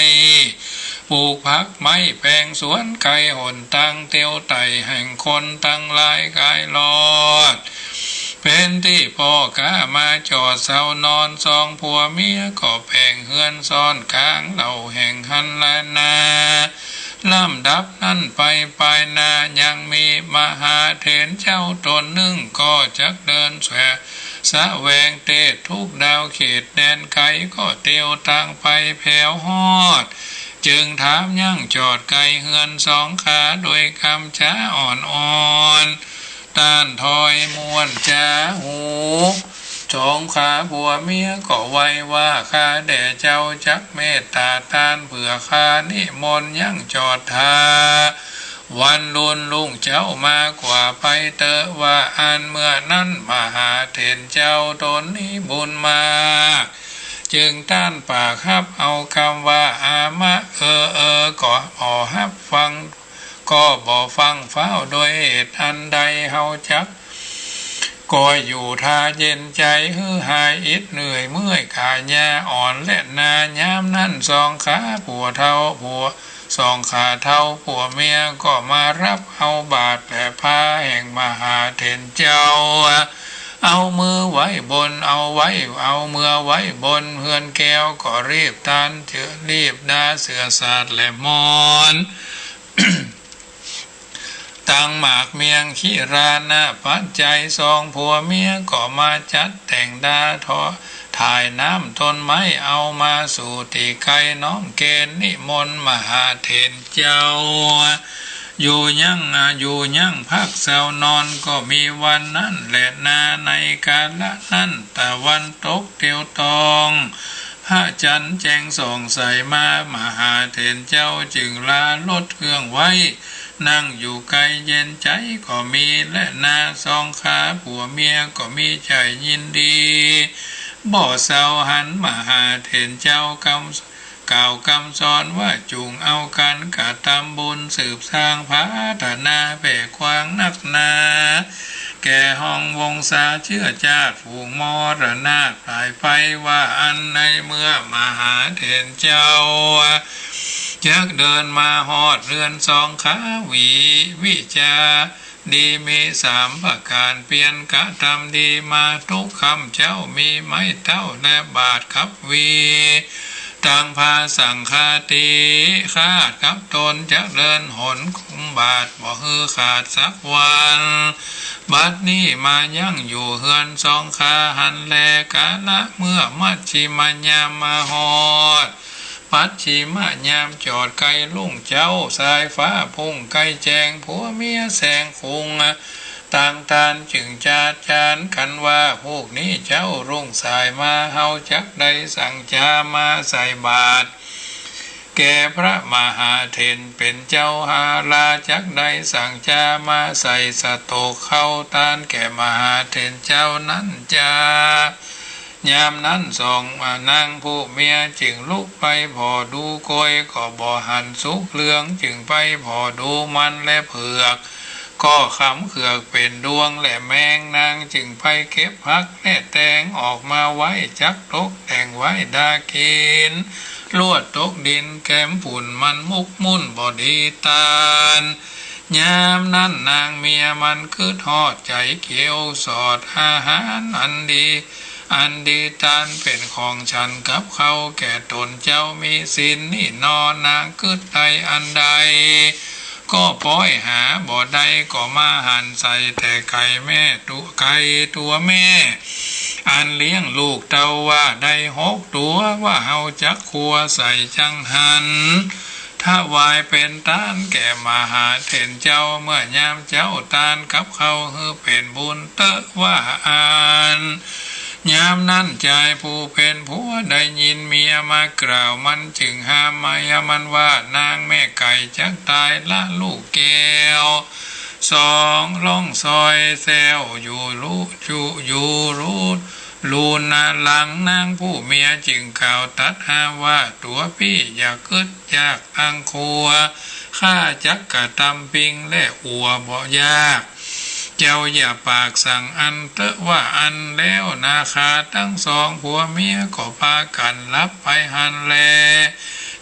ปลูกผักไม้แปงสวนไกลหนตางเตียวไต่แห่งคนตังหลายก๋ายรอด เป๋นตี้ป้อก๋ามาจอดเซานอน สองผัวเมียก็แป่งเฮือนซ้อนก๋างเหล่าแห่งหั้นแลนา ลำดับนั้นไปปายหน้ายังมีมหาเถรเจ้าต๋นนึ่ง ก็จักเดินแสวงเตศทุกดาวเขตแดนไกล ก็เตียวตางไปแผวฮอด จึงถามยั้งจอดไกลเฮือนสองขา โดยกำจ๋าอ่อนๆ ต้านถ้อยม่วนจ๋าฮู สองขาผัวเมียก็ไหว้ว่า ข้าแด่เจ้าจักเมตต๋าต้าน เปื้อข้านิมนต์ยั้งจอดถา วันลุนรุ่งเจ๊ามากว่าไปเต๊อะ ว่าอั้น เมื่อนั้นมหาเถรเจ้าต๋นนี้บุญมาก จึงต้านปากฮับเอากำว่า อามะ เออ เออ ก็บ่ฮับฟัง ก็บ่ฟังฟ้าว โดยเหตุอันใดเฮาจัก ก็อยู่ทาเย็นใจ๋ หื้อหายอิดเหนื่อยเมื่อยกายาอ่อนแลนา ยามนั้นสองขาผัวเฒ่าผัว สองขาเฒ่าผัวเมียก็มาฮับเอาบาตรและผ้าแห่งมหาเถรเจ้า เอามือไว้บน เอาไว้ เอาเมือไว้บนเฮือนแก้ว ก็รีบต้านเจื้อ รีบดาเสื้อสาดและหมอน ตังหมากเมี่ยง ขีรานะปัจจัย สองผัวเมียก็มาจัดแต่งดาเถาะ ถ่ายน้ำต้นไม้เอามาสู่ตี้ใก้ น้อมเกณฑ์นิมนต์มหาเถรเจ้า อยู่ยั้ง อยู่ยั้งพักเซานอน ก็มีวันนั้นแลนา ในกาละนั้นตะวันตกเตียวตอง พระจันทร์แจ่งส่องใสมา มหาเถรเจ้าจึงลาลดเครื่องไว้ นั่งอยู่ไกลเย็นใจ๋ก็มีแลนา สองขาผัวเมียก็มีใจ๋ยินดี บ่เซาหันมหาเถรเจ้ากำ กล่าวกำสอนว่า จุ่งเอากั๋นกระตำบุญ สืบสร้างพาถนาแผ่กว้างนักหนา แก่ฮองวงศาเจื้อจาติ ฝูงมรณาถหลายไป ว่าอั้น ในเมื่อมหาเถรเจ้า จักเดินมาฮอดเฮือนสองขา วิ วิจา ดีมีสามประก๋าน เปียรกระตำดีมาทุกค่ำ เจ้ามีไม้เต๊าและบาตรกับวี ตังพาสังฆาติฆาตกับตน จักเดินหนคุมบาตรบ่หื้อขาดสักวัน บัดนี้มายั้งอยู่เฮือนสองขาหั้นแล กาละเมื่อมัชฌิมยามมาฮอด ปัจฉิมยามจอดใก้รุ่งเจ๊า สายฟ้าพุ่งใก้แจ้ง ผัวเมียแสงคุง ต่างต้านจึงจาดจานกั๋นว่า พูกนี้เจ๊ารุ่งสายมา เฮาจักได้สังจามาใส่บาตร แก่พระมหาเถรเป๋นเจ้า หาลาจักได้สังจามาใส่สตกข้าวตานแก่มหาเถรเจ้านั้นจา ยามนั้นสองนางผู้เมียจึงลุกไปผ่อดูกล้วย ก็บ่หันสุกเหลือง จึงไปผ่อดูมันและเผือก ก็คำเขือกเป๋นดวง และแมง นางจึงไปเก็บผักและแตงออกมาไว้ จักตกแต่งไว้ดากิ๋น ลวดตกดินแกมฝุ่น มันมุกมุ่นบ่ดีต้าน ยามนั้นนางเมียมันกึ๊ดฮอดใจ๋เกียวสอด อาหารอันดี อันดีต้านเป๋นของฉันกับข้าวแก่ต๋นเจ้า มีศีลนี่นอ นางกึ๊ดได้อันใด ก็ป๊อยหาบ่ได้ ก็มาหันใส่แต่ไก่แม่ตั๋ว ไก่ตั๋วแม่ อันเลี้ยงลูกเต้าว่าได้หกตั๋ว ว่าเฮาจักคั่วใส่จังหัน ถวายเป๋นตานแก่มหาเถรเจ้า เมื่อยามเจ๊าต้านกับข้าวหื้อเป๋นบุญเต๊อะ ว่าอั้น ยามนั้นจายผู้เป๋นผัวได้ยินเมียมากล่าว มันจึงห้ามเมียมันว่า นางแม่ไก่จักต๋ายละลูกแก้ว สอง ร้องซอยแซวอยู่รู้ อยู่ อยู่รู้ ลูนาหลัง นางผู้เมียจึงกล่าวตัดห้ามว่า ตั๋วปี้อย่ากึ๊ดยากอังคัว ข้าจักกระตำปิ้งและอัวบ่ยาก เจ้าอย่าปากสั่งอั้นเต๊อะ ว่าอั้นแล้วนาคาตังสองผัวเมียก็ปากั๋นหลับไปหั้นแล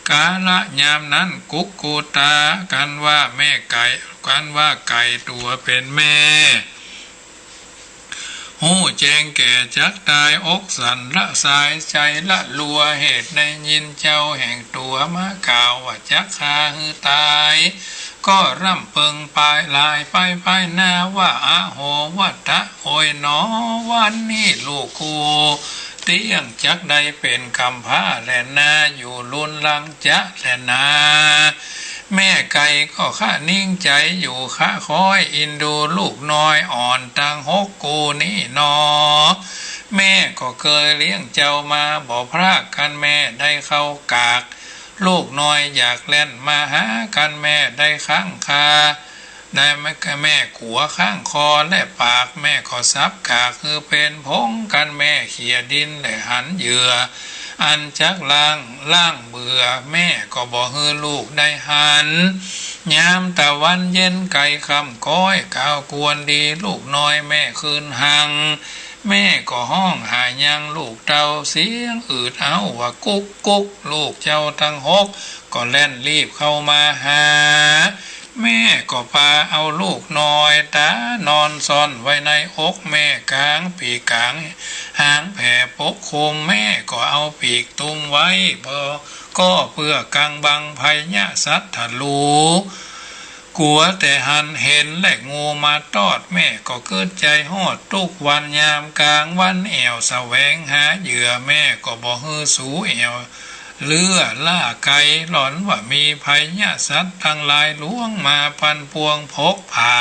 กาละยามนั้นกุกกุตากั๋นว่าแม่ไก่ กั๋นว่าไก่ตั๋วเป๋นแม่ ฮู้แจ้งแก่จักต๋าย อกสั่นละสาย ใจ๋ละลัว เหตุได้ยินเจ้าแห่งตั๋วมากล่าวว่าจักฆ่าหื้อต๋าย ก็ร่ำเปิงปายลายไปภายหน้าว่า อโห วัตตะ โอยหนอ วันนี้ลูกกูเตี้ยงจักได้เป๋นกำพร้าแลนา อยู่ลุนหลังจะแลนา แม่ไก่ก็คะนิ่งใจ๋อยู่ คะคอยเอ็นดูลูกน้อยอ่อนตังหกกูนี้หนอ แม่ก็เกยเลี้ยงเจ้ามาบ่พราก คันแม่ได้เข้ากาก ลูกน้อยอยากแล่นมาหา คันแม่ได้ข้างคา ได้แม่ แม่กั๋วข้างคอและปาก แม่ก็สับกากหื้อเป๋นผง คันแม่เขี่ยดินและหันเหยื่อ อันจักล้าง ล้างเบื่อ แม่ก็บ่หื้อลูกได้หัน ยามตะวันเย็นไก่ค่ำก้อย ก่าวกวนดีลูกน้อยแม่คืนหัง แม่ก็ฮ้องหายังลูกเต้า เสียงอืดเอ้าว่ากุ๊กกุ๊ก ลูกเจ้าตังหกก็แล่นรีบเข้ามาหา แม่ก็ปาเอาลูกน้อยต๋านอนซ่อนไว้ในอก แม่ก๋างปีกก๋างหางแผ่ปกคลุม แม่ก็เอาปีกตุ้มไว้ เปื้อ ก็เปื้อกังบังภัยยะสัตว์ทะลู กั๋วแต่หันเห็นและงูมาตอด แม่ก็กึ๊ดใจ๋ฮอด ตุ๊กวันยามก๋างวันแอ่วแสวงหาเหยื่อ แม่ก็บ่หื้อสูแอ่วเลื่อล้าไก๋ หลอนว่ามีภัยยะสัตว์ตังหลายลวงมาปันป่วงผกผ่า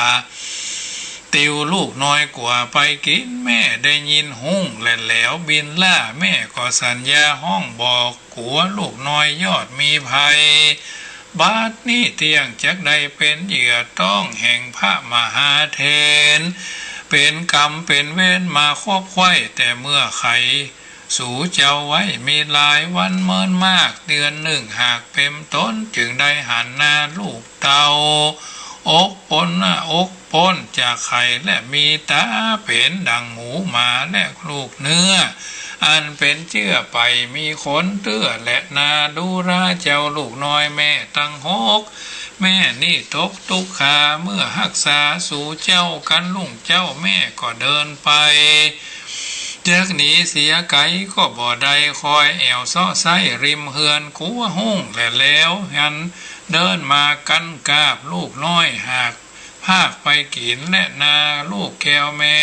ติวลูกน้อยกั๋วไปกิ๋น แม่ได้ยินฮุ่งและแหลวบินล่า แม่ก็สัญญาฮ้องบอกกั๋วลูกน้อยยอดมีภัย บัดนี้เตี้ยงจักได้เป๋นเหยื่อต้องแห่งพระมหาเถร เป๋นกรรมเป๋นเวรมาคบไขว้แต่เมื่อใค่ สูเจ้าไว้มีหลายวันเมินมาก เดือนนึ่งหากเป๋นต้น จึงได้หันหน้าลูกเต้า อกป๊นหน้าอกป๊นจากไข่ และมีต๋าเป๋นดังหมูหมา และลูกเนื้อ อันเป๋นเจื้อไปมีขนเตื้อ และนาดูราเจ้าลูกน้อยแม่ตังหก แม่นี้ตกตุ๊กขา เมื่อฮักษาสูเจ้า กั๋นรุ่งเจ๊าแม่ก็เดินไป จักหนีเสียไก๋ก็บ่ได้ คอยแอ่วเซาะไซ้ริมเฮือนกั๋วฮุ่งและแหลวหัน เดินมากั๋นกาบลูกน้อยหากพากไปกิ๋น และนาลูกแก้วแม่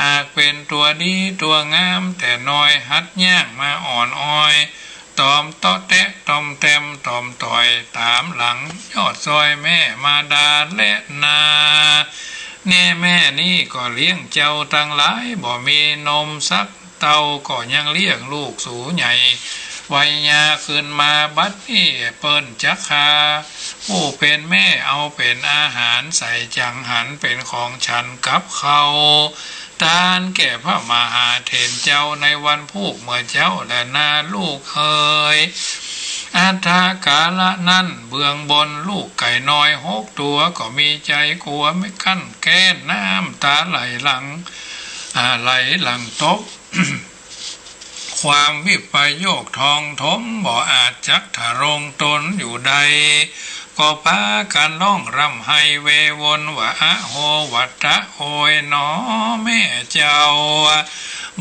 หากเป๋นตั๋วดีตั๋วงามแต่น้อย หัดย่างมาอ่อนอ้อย ต๋อมเตาะแตะต๋อมแตมต๋อมต่อยต๋ามหลัง ยอดซอยแม่มาดาและนา แน่แม่นี้ก็เลี้ยงเจ้าตังหลาย บ่มีนมสักเต้า ก็ยังเลี้ยงลูกสูใหญ่ วัยยาขึ้นมา บัดนี้เปิ้นจักฆ่าผู้เป๋นแม่ เอาเป๋นอาหารใส่จังหัน เป๋นของฉันกับข้าว ตานแก่พระมหาเถรเจ้าในวันพูกเมื่อเจ๊า และนาลูกเอ๋ย อัฏฐกาละนั้นเบื้องบน ลูกไก่น้อยหกตั๋ว ก็มีใจ๋กั๋วไม่กั้นแก้น น้ำต๋าไหลหลั่ง อ่า ไหลหลั่งตก ความวิปโยคทองถม บ่อาจจักทะรงตนอยู่ได้ ก็ปากั๋นฮ้องร่ำไห้เววนว่า อโห วัตตะ โอยหนอ แม่เจ้า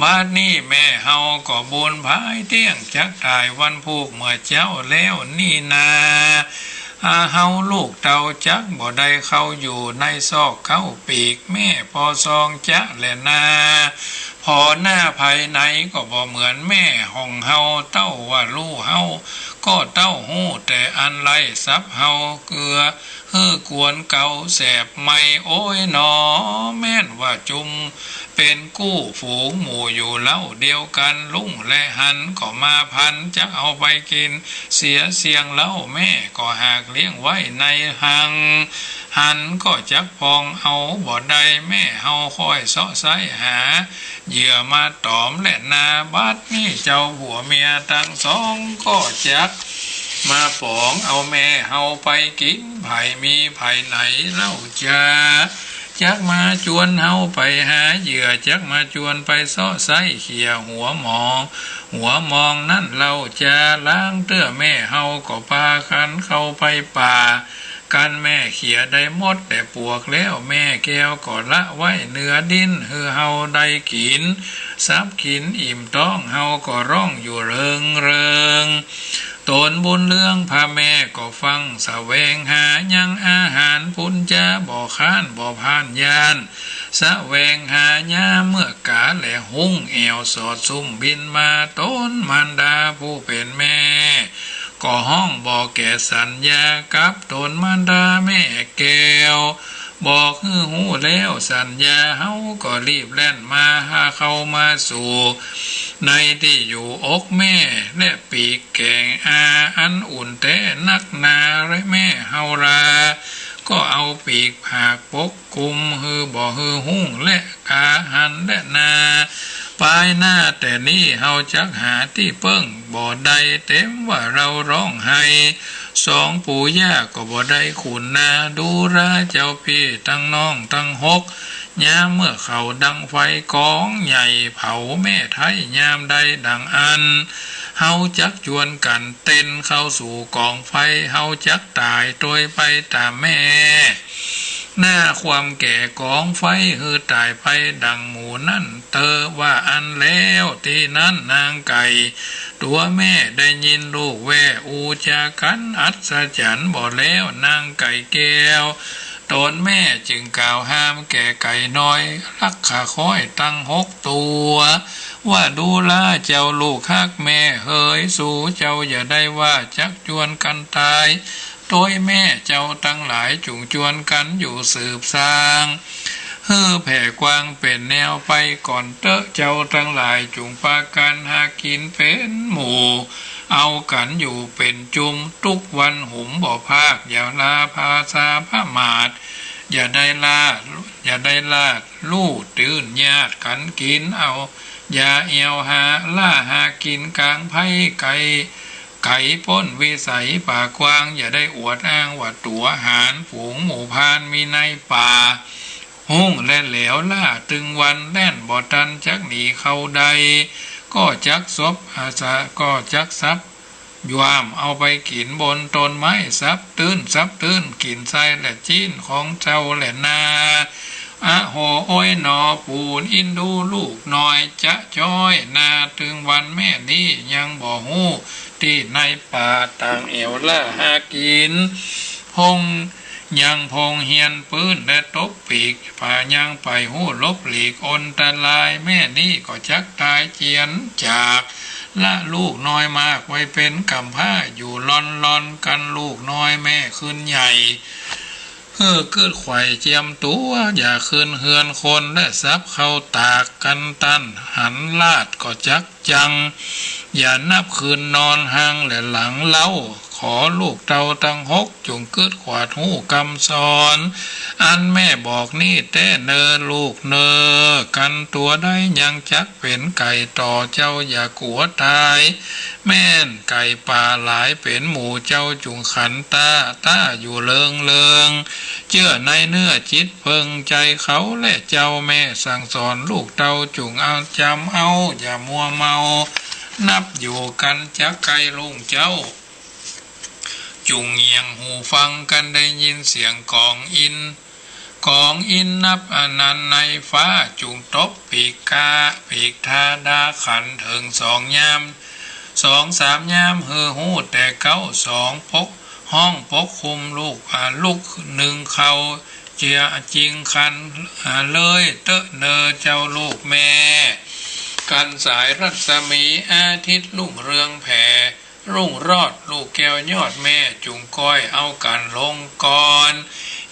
บัดนี้แม่เฮาก็บูนผายเตี้ยงจักต๋ายวันพูกเมื่อเจ๊าแล้วนี่นา อา เฮาลูกเต้าจักบ่ได้เข้าอยู่ในซอกเก๊าปีก แม่ปอซองจะแลนา ผ่อหน้าใผไหนก็บ่เหมือนแม่ของเฮา เต้าว่าลู่เฮา ก็เต้าฮู้แต่อันไล่สับเฮา เกือ หื้อกวนเก่าแสบใหม่ โอยหนอ แม่นว่าจุมเป๋นกู้ฝูงหมู่อยู่เล่าเดียวกั๋น รุ่งและหันก็มาพัน จักเอาไปกิ๋นเสียเสี้ยงเล่า แม่ก็หากเลี้ยงไว้ในฮัง หันก็จักปองเอาบ่ได้ แม่เฮาคอยเซาะไซ้หา เหยื่อมาต๋อมและนา บัดนี้เจ้าผัวเมียตังสองก็จักมาป๋องเอาแม่เฮาไปกิ๋น ใผมีใผไหนเล่าจา จักมาจวนเฮาไปหาเหยื่อ จักมาจวนไปเซาะไซ้เขี่ยหัวหมอง หัวมองนั้นเล่าจา ลางเตื้อแม่เฮาก็ปากั๋นเข้าไปป่า คันแม่เขียดได้หมดแต่ปวกแล้ว แม่แก้วก็ละไว้เหนือดินหื้อเฮาได้กิ๋น สับกิ๋นอิ่มต๊องเฮาก็ฮ้องอยู่เริงเริง ต๋นบุญเรืองพระแม่ก็ฟัง แสวงหายังอาหารปุ้นจา บ่ค้านบ่พ่านย้าน แสวงหายามเมื่อกาและฮุ่ง แอ่วสอดซุ่มบินมา ต๋นมารดาผู้เป๋นแม่ ก็ฮ้องบอกแก่สัญญากับต๋นมารดาแม่แก้ว บอกหื้อฮู้แล้วสัญญา เฮาก็รีบแล่นมาหาเข้ามาสู่ ในตี้อยู่อกแม่และปีกแก่งอา อันอุ่นแต๊นักหนา และแม่เฮาลา ก็เอาปีกผากปก กุมหื้อบ่หื้อฮุ่งและกาหันและนา ปายหน้าแต่นี้เฮาจักหาตี้เปิ้งบ่ได้ เต็มว่าเฮาฮ้องไห้ สองปู่ย่าก็บ่ได้คุณนา ดูราเจ้าปี้ตังน้องตังหก ยามเมื่อเขาดังไฟก๋องใหญ่เผาแม่ไท้ ยามใดดังอั้น เฮาจักจวนกั๋นเต้นเข้าสู่ก๋องไฟ เฮาจักต๋ายตวยไปต๋ามแม่ หน้าความแก่ก๋องไฟหื้อต๋ายไป ดังหมู่นั้นเต๊อะ ว่าอั้นแล้ว ตี้นั้นนางไก่ตั๋วแม่ได้ยินลูกแว่อู้จากั๋นอัศจรรย์บ่แล้ว นางไก่แก้วต๋นแม่จึงกล่าวห้ามแก่ไก่น้อย รักขาค้อยตังหกตั๋ว ว่าดูราเจ้าลูกฮักแม่เหย สูเจ้าอย่าได้ว่าจักจวนกั๋นต๋าย ตวยแม่เจ้าตังหลายจุ่งจวนกั๋นอยู่สืบสร้าง หื้อแผ่กว้างเป๋นแนวไปก่อนเต๊อะ เจ้าตังหลายจุ่งปากั๋นหากิ๋นเป๋นหมู่ เอากั๋นอยู่เป๋นจุม ตุ๊กวันหุมบ่พาก อย่าลาภาษาพระหมาด อย่าได้ลาด อย่าได้ลาดลู่ตื้นญาติกั๋นกิ๋นเอา อย่าแอ่วหาล่าหากิ๋นก๋างไพร่ไก๋ ไก๋ป๊นวิสัยป่ากว้าง อย่าได้อวดอ้างว่าตั๋วหาญ ฝูงหมู่พรานมีในป่า ฮุ่งและแหลวล่าตึงวัน แล่นบ่ตันจักหนีเข้าใด ก็จักสบอาสา ก็จักสับ ย่ามเอาไปกิ๋นบนต้นไม้ สับตื้น สับตื้นกิ๋นไส้และจี๊นของเจ้าแหละนา อะโห โอ๊ยหนอ ปู่อินดูลูกน้อยจะจ้อยนา ตึงวันแม่นี้ยังบ่ฮู้ตี้ในป่า ต่างแอ่วล่าหากิ๋น พงยังพงเฮียนปื้นและตบปีก ป่ายังไปฮู้หลบหลีกอันตราย แม่นี้ก็จักต๋ายเจียนจาก ละลูกน้อยมากไว้เป๋นกำพร้า อยู่ล่อนๆ กั๋นลูกน้อยแม่ขึ้นใหญ่ หื้อกืดไขว่เจียมตั๋ว อย่าขึ้นเฮือนคน และสับเข้าตากกั๋นตัน หันลาดก็จักจัง อย่านับคืนนอนห่างและหลังเล้า ขอลูกเต้าตังหกจุ่งกึ๊ดขวาดฮู้กำสอน อันแม่บอกนี้แต๊เน่อลูกเน่อ กั๋นตั๋วได้ยังจักเป๋นไก่ต่อ เจ้าอย่ากั๋วต๋าย แม่นไก่ป่าหลายเป๋นหมู่ เจ้าจุ่งขันต้า ต้าอยู่เริงเริง เจื้อในเนื้อจิตเปิงใจ๋เขา และเจ้าแม่สั่งสอนลูกเต้าจุ่งเอาจ๋ำเอา อย่ามัวเมา นับอยู่กั๋นจักใก้ลุ่งเจ๊า จุ่งเงี่ยงหูฟังกั๋นได้ยินเสียงก๋องอินทร์ ก๋องอินทร์นับอนันต์ในฟ้า จุ่งตบปีกกา ปีกธาดาขันเถิงสองยาม สองสามยาม หื้อฮู้แต่เก๊า สองปก ฮ้องปกคุมลูก อ่า ลุกนึ่งเข้า เจียจิงคัน อ่า เลยเต๊อะเน่อเจ้าลูกแม่ กั๋นสายรัศมีอาทิตย์รุ่งเรืองแผ่ รุ่งโรจน์ลูกแก้วยอดแม่ จุ่งก้อยเอากั๋นลงก่อน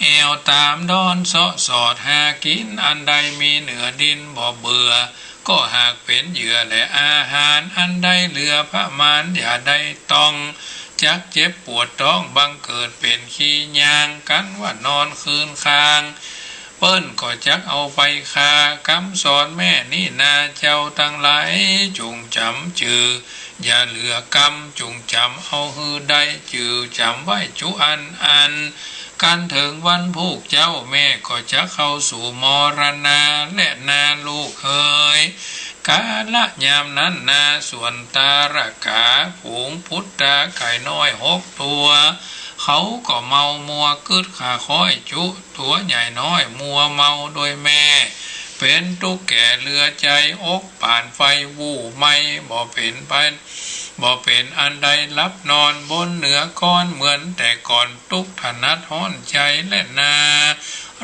แอ่วต๋ามดอนเซาะสอดหากิ๋น อันใดมีเหนือดินบ่เบื่อ ก็หากเป๋นเหยื่อและอาหาร อันใดเหลือประมาณอย่าได้ต้อง จักเจ็บปวดต๊อง บังเกิดเป๋นขี้ยาง กั๋นว่านอนคืนคาง เปิ้นก็จักเอาไปฆ่า กำสอนแม่นี้นา เจ้าตังหลายจุ่งจ๋ำจื่อ อย่าเหลือกำ จุ่งจ๋ำเอาหื้อได้ จื่อจ๋ำไว้จุอันอัน กั๋นเถิงวันพูกเจ๊า แม่ก็จักเข้าสู่มรณา และนาลูกเหย กาละยามนั้นนา ส่วนตาระก๋า ฝูงปุตตาไก่น้อยหกตั๋ว เขาก็เมามัวกึ๊ด ค่าค้อยจุตั๋วใหญ่น้อย มัวเมาโดยแม่ เป๋นตุ๊กข์แก่เหลือใจ๋ อกป่านไฟวู่ไหม้ บ่เป๋นไป บ่เป๋นอันใดหลับนอน บนเหนือก้อนเหมือนแต่ก่อน ตุ๊กข์ถนัดฮ้อนใจ๋แลนา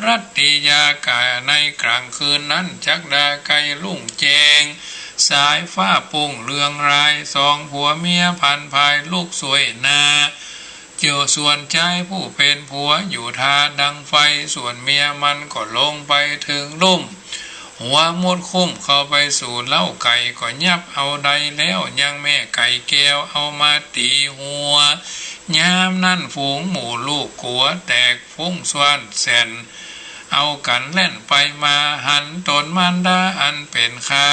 รัตติยาก่า ในกลางคืนนั้น จักดาใก้รุ่งแจ้ง สายฟ้าปุ้งเรืองราย สองผัวเมียพลันพายลุกสวยนา เจียวส่วนจายผู้เป๋นผัวอยู่ทาดังไฟ ส่วนเมียมันก็ลงไปเถิงลุ่ม หัวมดคุ้มเข้าไปสู่เล้าไก่ ก็ยับเอาได้แล้ว ยังแม่ไก่แก้วเอามาตี๋หัว ยามนั้นฝูงหมู่ลูกกั๋วแตก ฟุ้งซ่านแส่น เอากั๋นแล่นไปมา หันต๋นมารดาอันเป๋นคา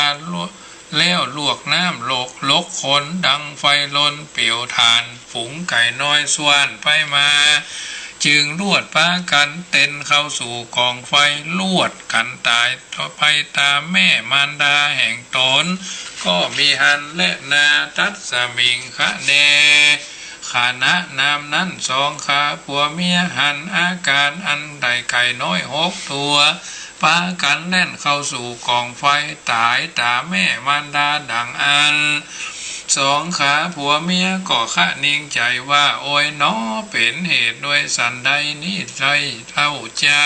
แล้วลวกน้ำหลก หลกขนดังไฟลนเปียวถ่าน ฝูงไก่น้อยซ่านไปมา จึงลวดปากั๋นเต็นเข้าสู่ก๋องไฟ ลวดกั๋นต๋ายไปต๋ามแม่มารดาแห่งต๋น ก็มีหั้นแลนา ตัสมิง ขะเน ขณะนามนั้น สองขาผัวเมียหันอาก๋ารอันได้ไก่น้อยหกตั๋ว ปากั๋นแล่นเข้าสู่ก๋องไฟ ต๋ายต๋ามแม่มารดาดังอั้น สองขาผัวเมียก็คะนิงใจ๋ว่า โอยหนอ เป๋นเหตุโดยสันใดนี้ไตร่เล่าจา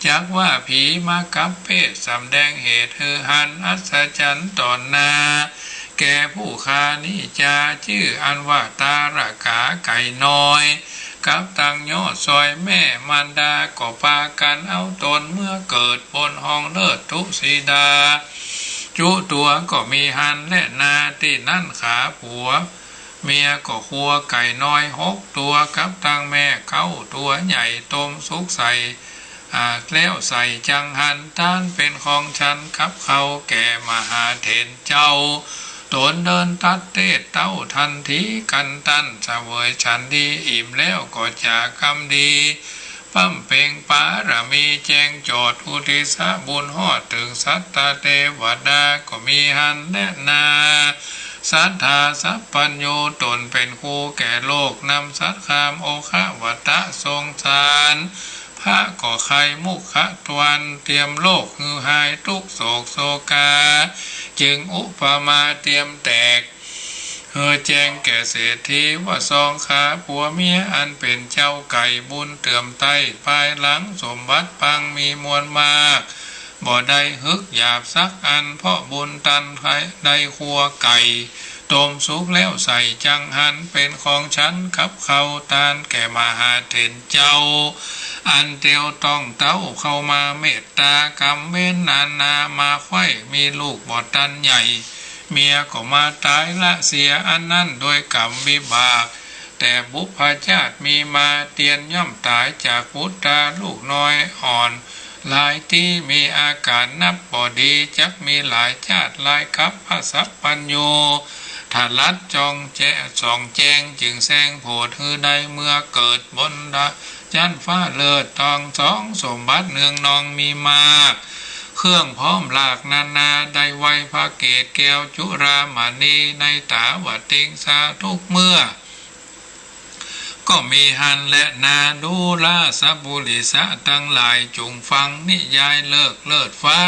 จักว่าผีมากับเพศ สำแดงเหตุหื้อหันอัศจรรย์ต่อหน้า แก่ผู้ข้านี้จา จื้ออันว่าตาระก๋าไก่น้อย กับตังยอดซอยแม่มารดา ก็ปากั๋นเอาต๋นเมือเกิดบนห้องเลิศทุสีดา จุตั๋วก็มีหั้นแลนา ตี้นั้นขาผัวเมียก็ครัวไก่น้อยหกตั๋ว กับตังแม่เก้าตั๋วใหญ่ ต้มสุกใส่ อ่า แล้วใส่จังหัน ต้านเป๋นของฉันกับข้าวแก่มหาเถรเจ้า ต๋นเดินตัดเตศเต้าทันที กันตันเสวยฉันดี อิ่มแล้วก็จากกำดี บำเพ็งปารมีแจ้งจอด อุทิศบุญฮอดเถิงสัตตเตวดา ก็มีหั้นแลนา สัตถาสัพพัญญู ต๋นเป๋นครูแก่โลก นำสัตย์คำโอคะวัตตะสงสาร พระก็ใค่มุขะทวาร เตียมโลกหื้อหายตุ๊กข์โศกโศกา จึงอุปมาเตียมแตก หื้อแจ้งแก่เศรษฐีว่า สองขาผัวเมียอันเป๋นเจ้าไก่บุญเติ่มไต้ ภายหลังสมบัติปังมีมวลมาก บ่ได้หึกหยาบสักอัน เพราะบุญตันได้ครัวไก่ ต้มสุกแล้วใส่จังหัน เป๋นของฉันกับข้าว ต้านแก่มหาเถรเจ้า อันเตียวต้องเต้าเข้ามาเมตตา กรรมเวรนานามาไขว้ มีลูกบ่ตันใหญ่ เมียก็มาต๋ายละเสีย อันนั้นโดยกรรมวิบาก แต่บุพชาติมีมา เตียรย่อมต๋ายจากปุตตาลูกน้อยอ่อน หลายตี้มีอาก๋ารนับบ่ดี จักมีหลายชาติหลายกัป พระสัพพัญญู ทรัสจองแจ้ง ส่องแจ้ง จึงแซงโผดหื้อได้เมือเกิดบนดา ชั้นฟ้าเลิศตองสอง สมบัติเนืองนองมีมาก เครื่องพร้อมหลากนานา ได้ไหว้พระเกศแก้วจุฬามณี ในต๋าวติงสาทุกเมื่อ ก็มีหั้นแลนา ดูราชบุริสะตังหลาย จุ่งฟังนิยายเลิกเลิศฟ้า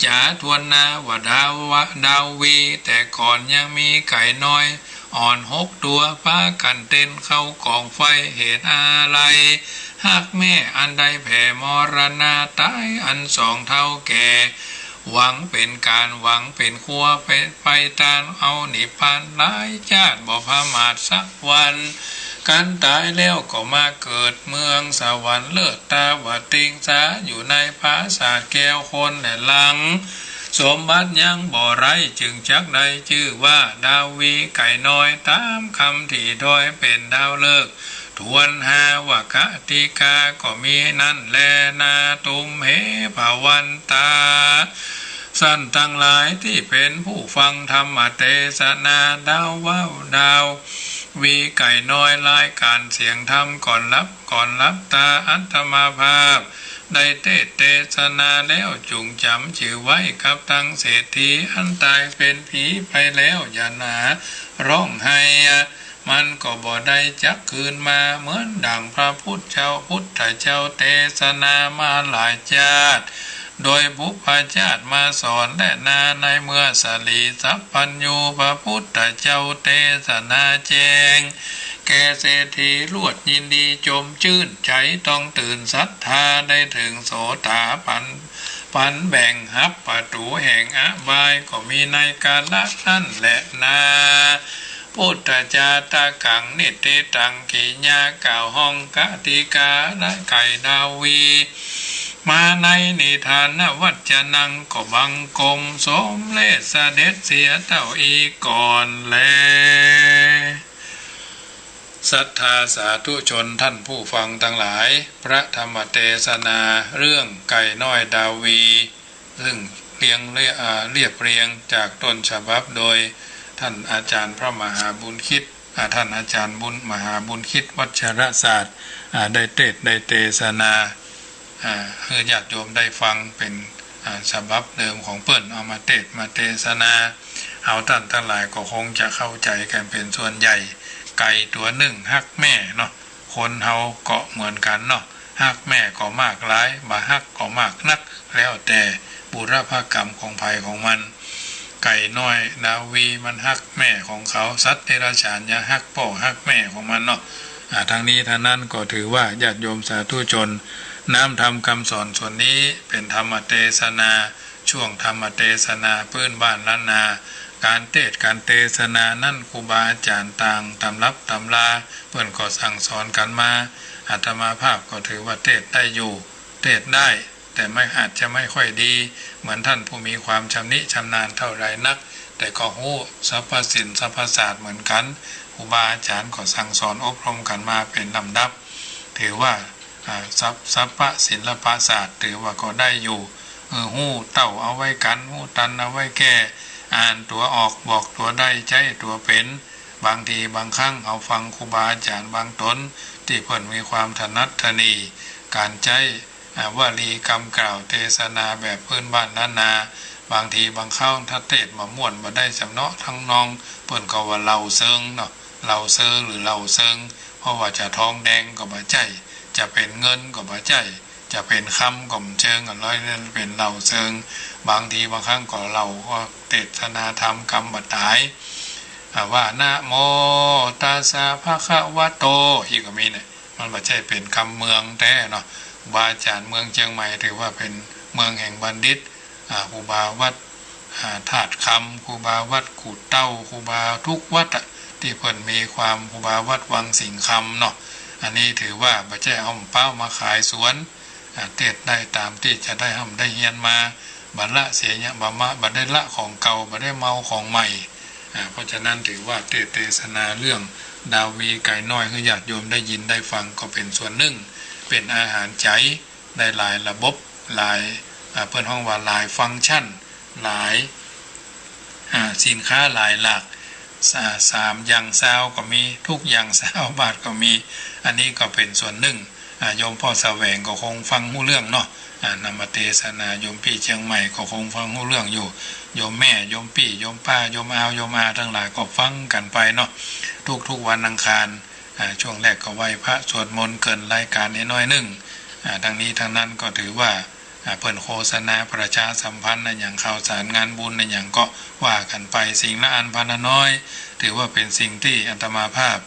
จ๋าทวนนาว่าดาวะ ดาวี แต่ก่อนยังมีไก่น้อย อ่อนหกตั๋ว ปากั๋นเต็นเข้าก๋องไฟ เหตุอาลัยฮักแม่อันได้แผ่มรณาต๋าย อันสองเฒ่าแก่ หวังเป๋นก๋าน หวังเป๋นครัว ไป ไปต้านเอานิพพาน หลายชาติบ่ประมาทสักวัน กันต๋ายแล้วก็มาเกิดเมืองสวรรค์เลิศตาวติงสา อยู่ในปราสาทแก้วคนแลหลัง สมบัติยังบ่ไร้ จึงจักได้จื้อว่าดาวีไก่น้อย ต๋ามคำตี้ถ้อยเป๋นดาวฤกษ์ ทวนหาว่าคติกา ก็มีนั้นแลนา ตุมเหภวันตา สัตว์ตังหลายตี้เป๋นผู้ฟังธรรมเตสนา ดาวว่าดาวีไก่น้อย รายก๋านเสียงธรรมก่อนหลับ ก่อนหลับต๋า อัตมาภาพ ได้เตสน์เตสนาแล้ว จุ่งจ๋ำจื้อไว้กับตังเศรษฐี อันต๋ายเป๋นผีไปแล้ว อย่าหนาฮ้องไห้ มันก็บ่ได้จักคืนมา เหมือนดังพระพุทธเจ้า พุทธเจ้าเตสนามาหลายจาติ โดยบุพชาติมาสอนแลนา ในเมื่อสลีสัพพัญญู พระพุทธเจ้าเตสนาแจ้ง แก่เศรษฐีลวดยินดีจมจื้นใจ๋ ต้องตื่นศรัทธา ได้เถิงโสตาปัน ปันแบ่งฮับประตู๋แห่งอบาย ก็มีในกาละนั้นแลนา ปุตตะจาตะกัง นิฏฐิตัง กิยากล่าวฮ้องกติกา และไก่ดาวี มาในนิทานวัจจะนัง ก็บังคมสมเร็จเสด็จเสียเต้าอี้ก่อนแล ศรัทธาสาธุชนท่านผู้ฟังตังหลาย พระธรรมเตสนาเรื่องไก่น้อยดาวี ซึ่งเรียงเรีย อ่า เรียบเรียงจากต้นฉบับโดยท่านอาจารย์พระมหาบุญคิด อ่า ท่านอาจารย์บุญ มหาบุญคิดวัชรศาสตร์ อ่า ได้เตสน์ได้เตสนา อ่า หื้อญาติโยมได้ฟังเป๋น อ่า ฉบับเดิมของเปิ้น เอามาเตสน์มาเตสนา เฮาต้านตังหลายก็คงจะเข้าใจ๋กั๋นเป๋นส่วนใหญ่ ไก่ตั๋วนึ่งฮักแม่เนาะ คนเฮาก็เหมือนกั๋นเนาะ ฮักแม่ก็มากหลาย บ่ฮักก็มากนัก แล้วแต่บุรพกรรมของใผของมัน ไก่น้อยดาวีมันฮักแม่ของเขา สัตว์เดรัจฉานยังฮักป้อฮักแม่ของมันเนาะ อ่า ทั้งนี้ทั้งนั้นก็ถือว่าญาติโยมสาธุชน น้ำธรรมคำสอนส่วนนี้เป๋นธรรมเตสนา ช่วงธรรมเตสนาปื้นบ้านล้านนา ก๋านเตสน์ก๋านเตสนานั้นครูบาอาจ๋ารย์ต่างต๋ำรับต๋ำรา เปิ้นก็สั่งสอนกั๋นมา อาตมาภาพก็ถือว่าเตสน์ได้อยู่ เตสน์ได้ แต่ไม่ อาจจะไม่ค่อยดีเหมือนท่านผู้มีความชำนิชำนาญเต้าใดนัก แต่ก็ฮู้สรรพศิลป์สรรพศาสตร์เหมือนกั๋น ครูบาอาจ๋ารย์ก็สั่งสอนอบรมกั๋นมาเป๋นลำดับ ถือว่า อ่า สรรพ- สรรพศิลปศาสตร์ ถือว่าก็ได้อยู่ เออ ฮู้เต้าเอาไว้กั๋น ฮู้ตันเอาไว้แก้ อ่านตั๋วออก บอกตั๋วได้ ใจ๊ตั๋วเป๋น บางทีบางครั้งเฮาฟังครูบาอาจ๋ารย์บางต๋น ตี้เปิ้นมีความถนัดถนี ก๋านใจ๊ อ่า วลีกำกล่าวเตสนาแบบปื้นบ้านล้านนา บางทีบางคราวถ้าเตสน์บ่ม่วนบ่ได้สำเนาะทำนอง เปิ้นก็ว่าเล่าเซิงเนาะ เล่าเซิงหรือเล่าเซิง เพราะว่าจะทองแดงก็บ่ใจ้ จะเป๋นเงินก็บ่ใจ้ จะเป๋นคำก็บ่เจิง อันน้อยนั้นเป๋นเล่าเซิง บางทีบางครั้งก็เล่าก็เตสนาธรรมกำบ่ต๋าย อ่า ว่า นะโมตัสสะภะคะวะโต อี้ก็มีเนี่ย มันบ่ใจ้เป๋นกำเมืองแต๊เนาะ ครูบาอาจ๋ารย์เมืองเจียงใหม่ถือว่าเป๋นเมืองแห่งบัณฑิต อ่า ครูบาวัด อ่า ธาตุคำ ครูบาวัดกู่เต้า ครูบาทุกวัดอะ ตี้เปิ้นมีความ ครูบาวัดวังสิงห์คำเนาะ อันนี้ถือว่าบ่ใจ้เอาเป๋ามาขายสวน อ่า เตสน์ได้ต๋ามตี้จะได้ฮ่ำได้เฮียนมา บ่ละเสียเนี่ย บ่มา บ่ได้ละของเก่า บ่ได้เมาของใหม่ อ่า เพราะฉะนั้นถือว่าเตสน์เตสนาเรื่องดาวีไก่น้อยหื้อญาติโยมได้ยินได้ฟังก็เป๋นส่วนนึ่ง เป๋นอาหารใจ๋ ได้หลายระบบ หลาย อ่า เปิ้นฮ้องว่าหลายฟังก์ชัน หลาย อ่า สินค้าหลายหลาก สา- สามอย่างซาวก็มี ทุกอย่างซาวบาทก็มี อันนี้ก็เป๋นส่วนนึ่ง อ่า โยมป้อแสวงก็คงฟังฮู้เรื่องเนาะ อ่า นำมาเตสนา โยมปี้เจียงใหม่ก็คงฟังฮู้เรื่องอยู่ โยมแม่ โยมปี้ โยมป้า โยมอาว โยมอาตังหลายก็ฟังกั๋นไปเนาะ ทุกๆวันอังคาร อ่า ช่วงแรกก็ไหว้พระสวดมนต์เกริ่นรายก๋านน้อยนึ่ง อ่า ทั้งนี้ทั้งนั้นก็ถือว่า อ่า เปิ้นโฆษณาประชาสัมพันธ์อะหยัง ข่าวสารงานบุญอะหยังก็ว่ากั๋นไป สิ่งละอันพันละน้อย ถือว่าเป๋นสิ่งตี้อาตมาภาพ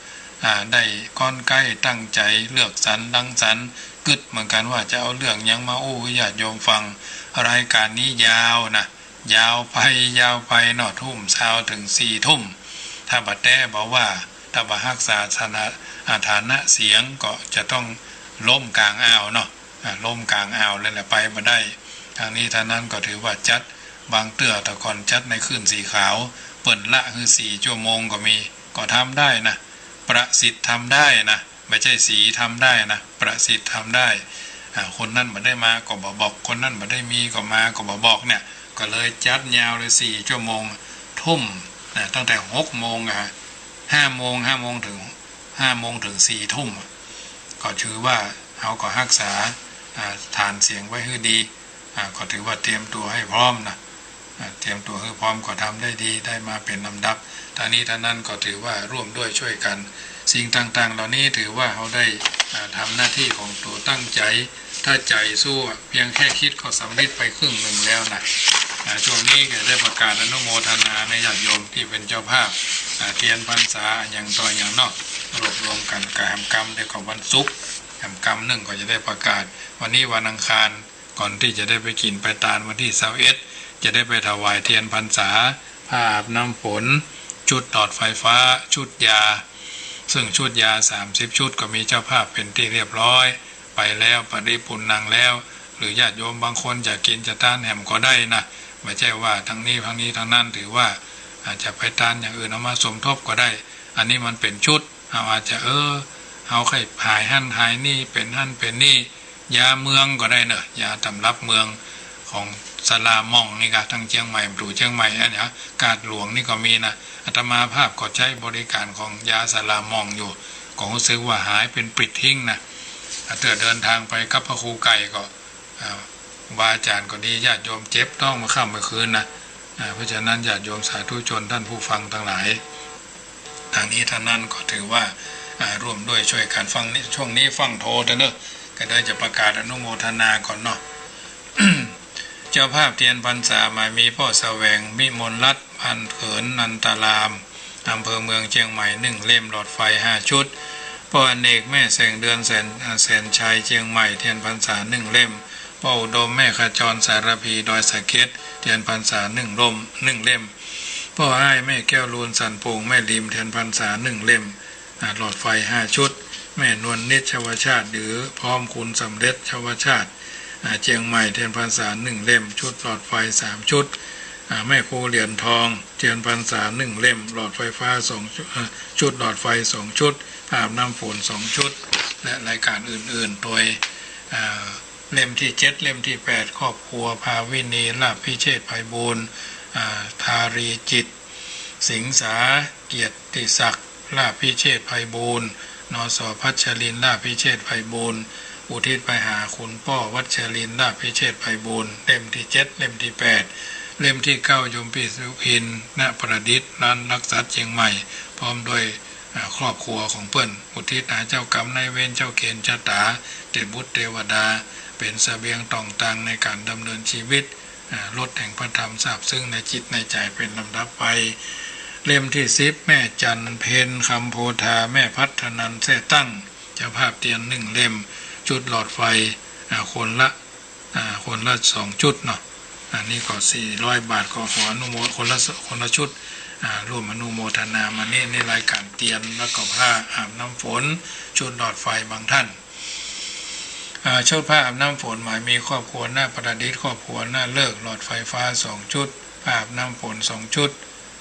อ่า ได้ก้อนใก๊ตั้งใจ๋เลือกสรรรังสรรค์ กึ๊ดเหมือนกั๋นว่าจะเอาเรื่องหยังมาอู้หื้อญาติโยมฟัง รายก๋านนี้ยาวนะ ยาวไปยาวไปเนาะ ทุ่มซาวเถิงสี่ทุ่ม ถ้าบ่แต๊บ่ว่า ถ้าบ่ฮักษาฐานะ อ่า ฐานะเสียงก็จะต้องล้มก๋างอ่าวเนาะ อ่า ล้มก๋างอ่าวเลยแหละ ไปบ่ได้ ทั้งนี้ทั้งนั้นก็ถือว่าจัด บางเตื้อแต่ก่อนจัดในคลื่นสีขาว เปิ้นละหื้อสี่ชั่วโมงก็มี ก็ทำได้นะ ประสิทธิ์ทำได้นะ บ่ใจ้สีทำได้นะ ประสิทธิ์ทำได้ อ่า คนนั้นบ่ได้มาก็บ่บอก คนนั้นบ่ได้มีก็มาก็บ่บอกเนี่ย ก็เลยจัดยาวเลยสี่ชั่วโมง ทุ่ม นะ ตั้งแต่หกโมง อ่ะ ห้าโมง ห้าโมงเถิง ห้าโมงเถิงสี่ทุ่ม อ่ะ ก็ถือว่าเฮาก็ฮักษา อ่า ฐานเสียงไว้หื้อดี อ่า ก็ถือว่าเตรียมตั๋วหื้อพร้อมนะ อ่า เตรียมตั๋วหื้อพร้อมก็ทำได้ดี ได้มาเป๋นลำดับ ตังนี้ตังนั้นก็ถือว่าร่วมด้วยช่วยกัน สิ่งต่างๆ เหล่านี้ถือว่าเฮาได้ อ่า ทำหน้าตี้ของตั๋วตั้งใจ๋ ถ้าใจ๋สู้อะ เปียงแค่กึ๊ดก็สำเร็จไปครึ่งนึ่งแล้วนะ อ่า ช่วงนี้ก็ได้ประกาศอนุโมทนาในญาติโยมตี้เป๋นเจ้าภาพ อ่า เตียนพรรษาอะหยังต่ออะหยังเนาะ รวบรวมกั๋นกะแหมกำ เดี๋ยวก็วันศุกร์ แหมกำนึ่งก็จะได้ประกาศ วันนี้วันอังคาร ก่อนตี้จะได้ไปกิ๋นไปตานวันตี้ซาวเอ็ด จะได้ไปถวายเตียนพรรษา ผ้าอาบน้ำฝน ชุดหลอดไฟฟ้า ชุดยา ซึ่งชุดยาสามสิบชุดก็มีเจ้าภาพเป๋นตี้เรียบร้อย ไปแล้ว ปริปุณณังแล้ว หรือญาติโยมบางคนจะกิ๋นจะตานแหมก็ได้นะ บ่ใจ้ว่าตังนี้ตังนี้ตังนั้น ถือว่าอาจจะไปตานอย่างอื่นเอามาสมทบก็ได้ อันนี้มันเป๋นชุด เฮาอาจจะ เออ เฮาใค่หายหั้นหายนี่ เป๋นหั้นเป๋นนี่ ยาเมืองก็ได้เนาะ ยาตำรับเมืองของศาลาหม่องนี่กะ ตางเจียงใหม่ ประตู๋เจียงใหม่อันเนี้ย กาดหลวงนี่ก็มีนะ อาตมาภาพก็ใจ๊บริการของยาศาลาหม่องอยู่ ก็ฮู้สึกว่าหายเป๋นปลิดทิ้งนะ ถ้าเตื้อเดินตางไปกับพระครูไก่ก็ อ่า ครูบาอาจ๋ารย์ก็ดี ญาติโยมเจ็บต๊องเมื่อค่ำเมื่อคืนนะ อ่า เพราะฉะนั้นญาติโยมสาธุชนต้านผู้ฟังตังหลาย ตังนี้ตังนั้นก็ถือว่า อ่า ร่วมด้วยช่วยกั๋น ฟั่งนี้ ช่วงนี้ฟั่งโทเต๊อะเนาะ ก็ได้จะประกาศอนุโมทนาก่อนเนาะ เจ้าภาพเตียนพรรษาหมายมีป้อแสวง วิมลรัตน์ บ้านเขิน นันทาราม อำเภอเมืองเจียงใหม่ นึ่งเล่ม หลอดไฟห้าชุด ป้ออเนก แม่แสงเดือน แสน อ่า แสนชัย เจียงใหม่ เตียนพรรษานึ่งเล่ม ป้ออุดม แม่ขจร สารภี ดอยสะเก็ด เตียนพรรษานึ่งล่ม นึ่งเล่ม ป้ออ้าย แม่แก้วลูน สันป่ง แม่ริม เตียนพรรษานึ่งเล่ม อ่า หลอดไฟห้าชุด แม่นวลนิช ชวชาติ หรือพร้อมคุณสำเร็จ ชวชาติ อ่า เจียงใหม่ เตียนพรรษานึ่งเล่ม ชุดหลอดไฟสามชุด อ่า แม่ครูเหรียญทอง เตียนพรรษานึ่งเล่ม หลอดไฟฟ้าสองชุด อ่า ชุดหลอดไฟสองชุด ผ้าอาบน้ำฝนสองชุด และรายการอื่นๆ โดย อ่า เล่มตี้เจ็ด เล่มตี้แปด ครอบครัวภาวินี ลาภพิเชษฐ ไพบูลย์ อ่า ธารีจิต สิงสา เกียรติศักดิ์ ลาภพิเชษฐ ไพบูลย์ นส พัชรินทร์ ลาภพิเชษฐ ไพบูลย์ อุทิศไปหาคุณป้อวัชรินทร์ ลาภพิเชษฐ ไพบูลย์ เล่มตี้เจ็ด เล่มตี้แปด เล่มตี้เก้า โยมปี้สุพิน ณ ประดิษฐ์ ร้านลักษัตริย์เจียงใหม่ พร้อมด้วย อ่า ครอบครัวของเปิ้น อุทิศหาเจ้ากรรมนายเวร เจ้าเกณฑ์ชะตา เตพบุตรเตวดา เป๋นเสบียงต่องตังในก๋านดำเนินชีวิต อ่า รสแห่งพระธรรมซาบซึ้งในจิตในใจ๋เป๋นลำดับไป เล่มตี้สิบ แม่จันเพ็ญ คำโพธา แม่พัฒนัน แทร่ตั้ง เจ้าภาพเตียนนึ่งเล่ม ชุดหลอดไฟ อ่า คนละ อ่า คนละสองชุดเนาะ อันนี้ก็สี่ร้อยบาท ก็ขออนุโม คนละ คนละชุด อ่า ร่วมอนุโมทนามานี่ ในรายการเตียน แล้วก็ผ้าอาบน้ำฝน ชุดหลอดไฟบางท่าน อ่า ชุดผ้าอาบน้ำฝนหมายมีครอบครัวหน้าประดิษฐ์ ครอบครัวหน้าเลิก หลอดไฟฟ้าสองชุด ผ้าอาบน้ำฝนสองชุด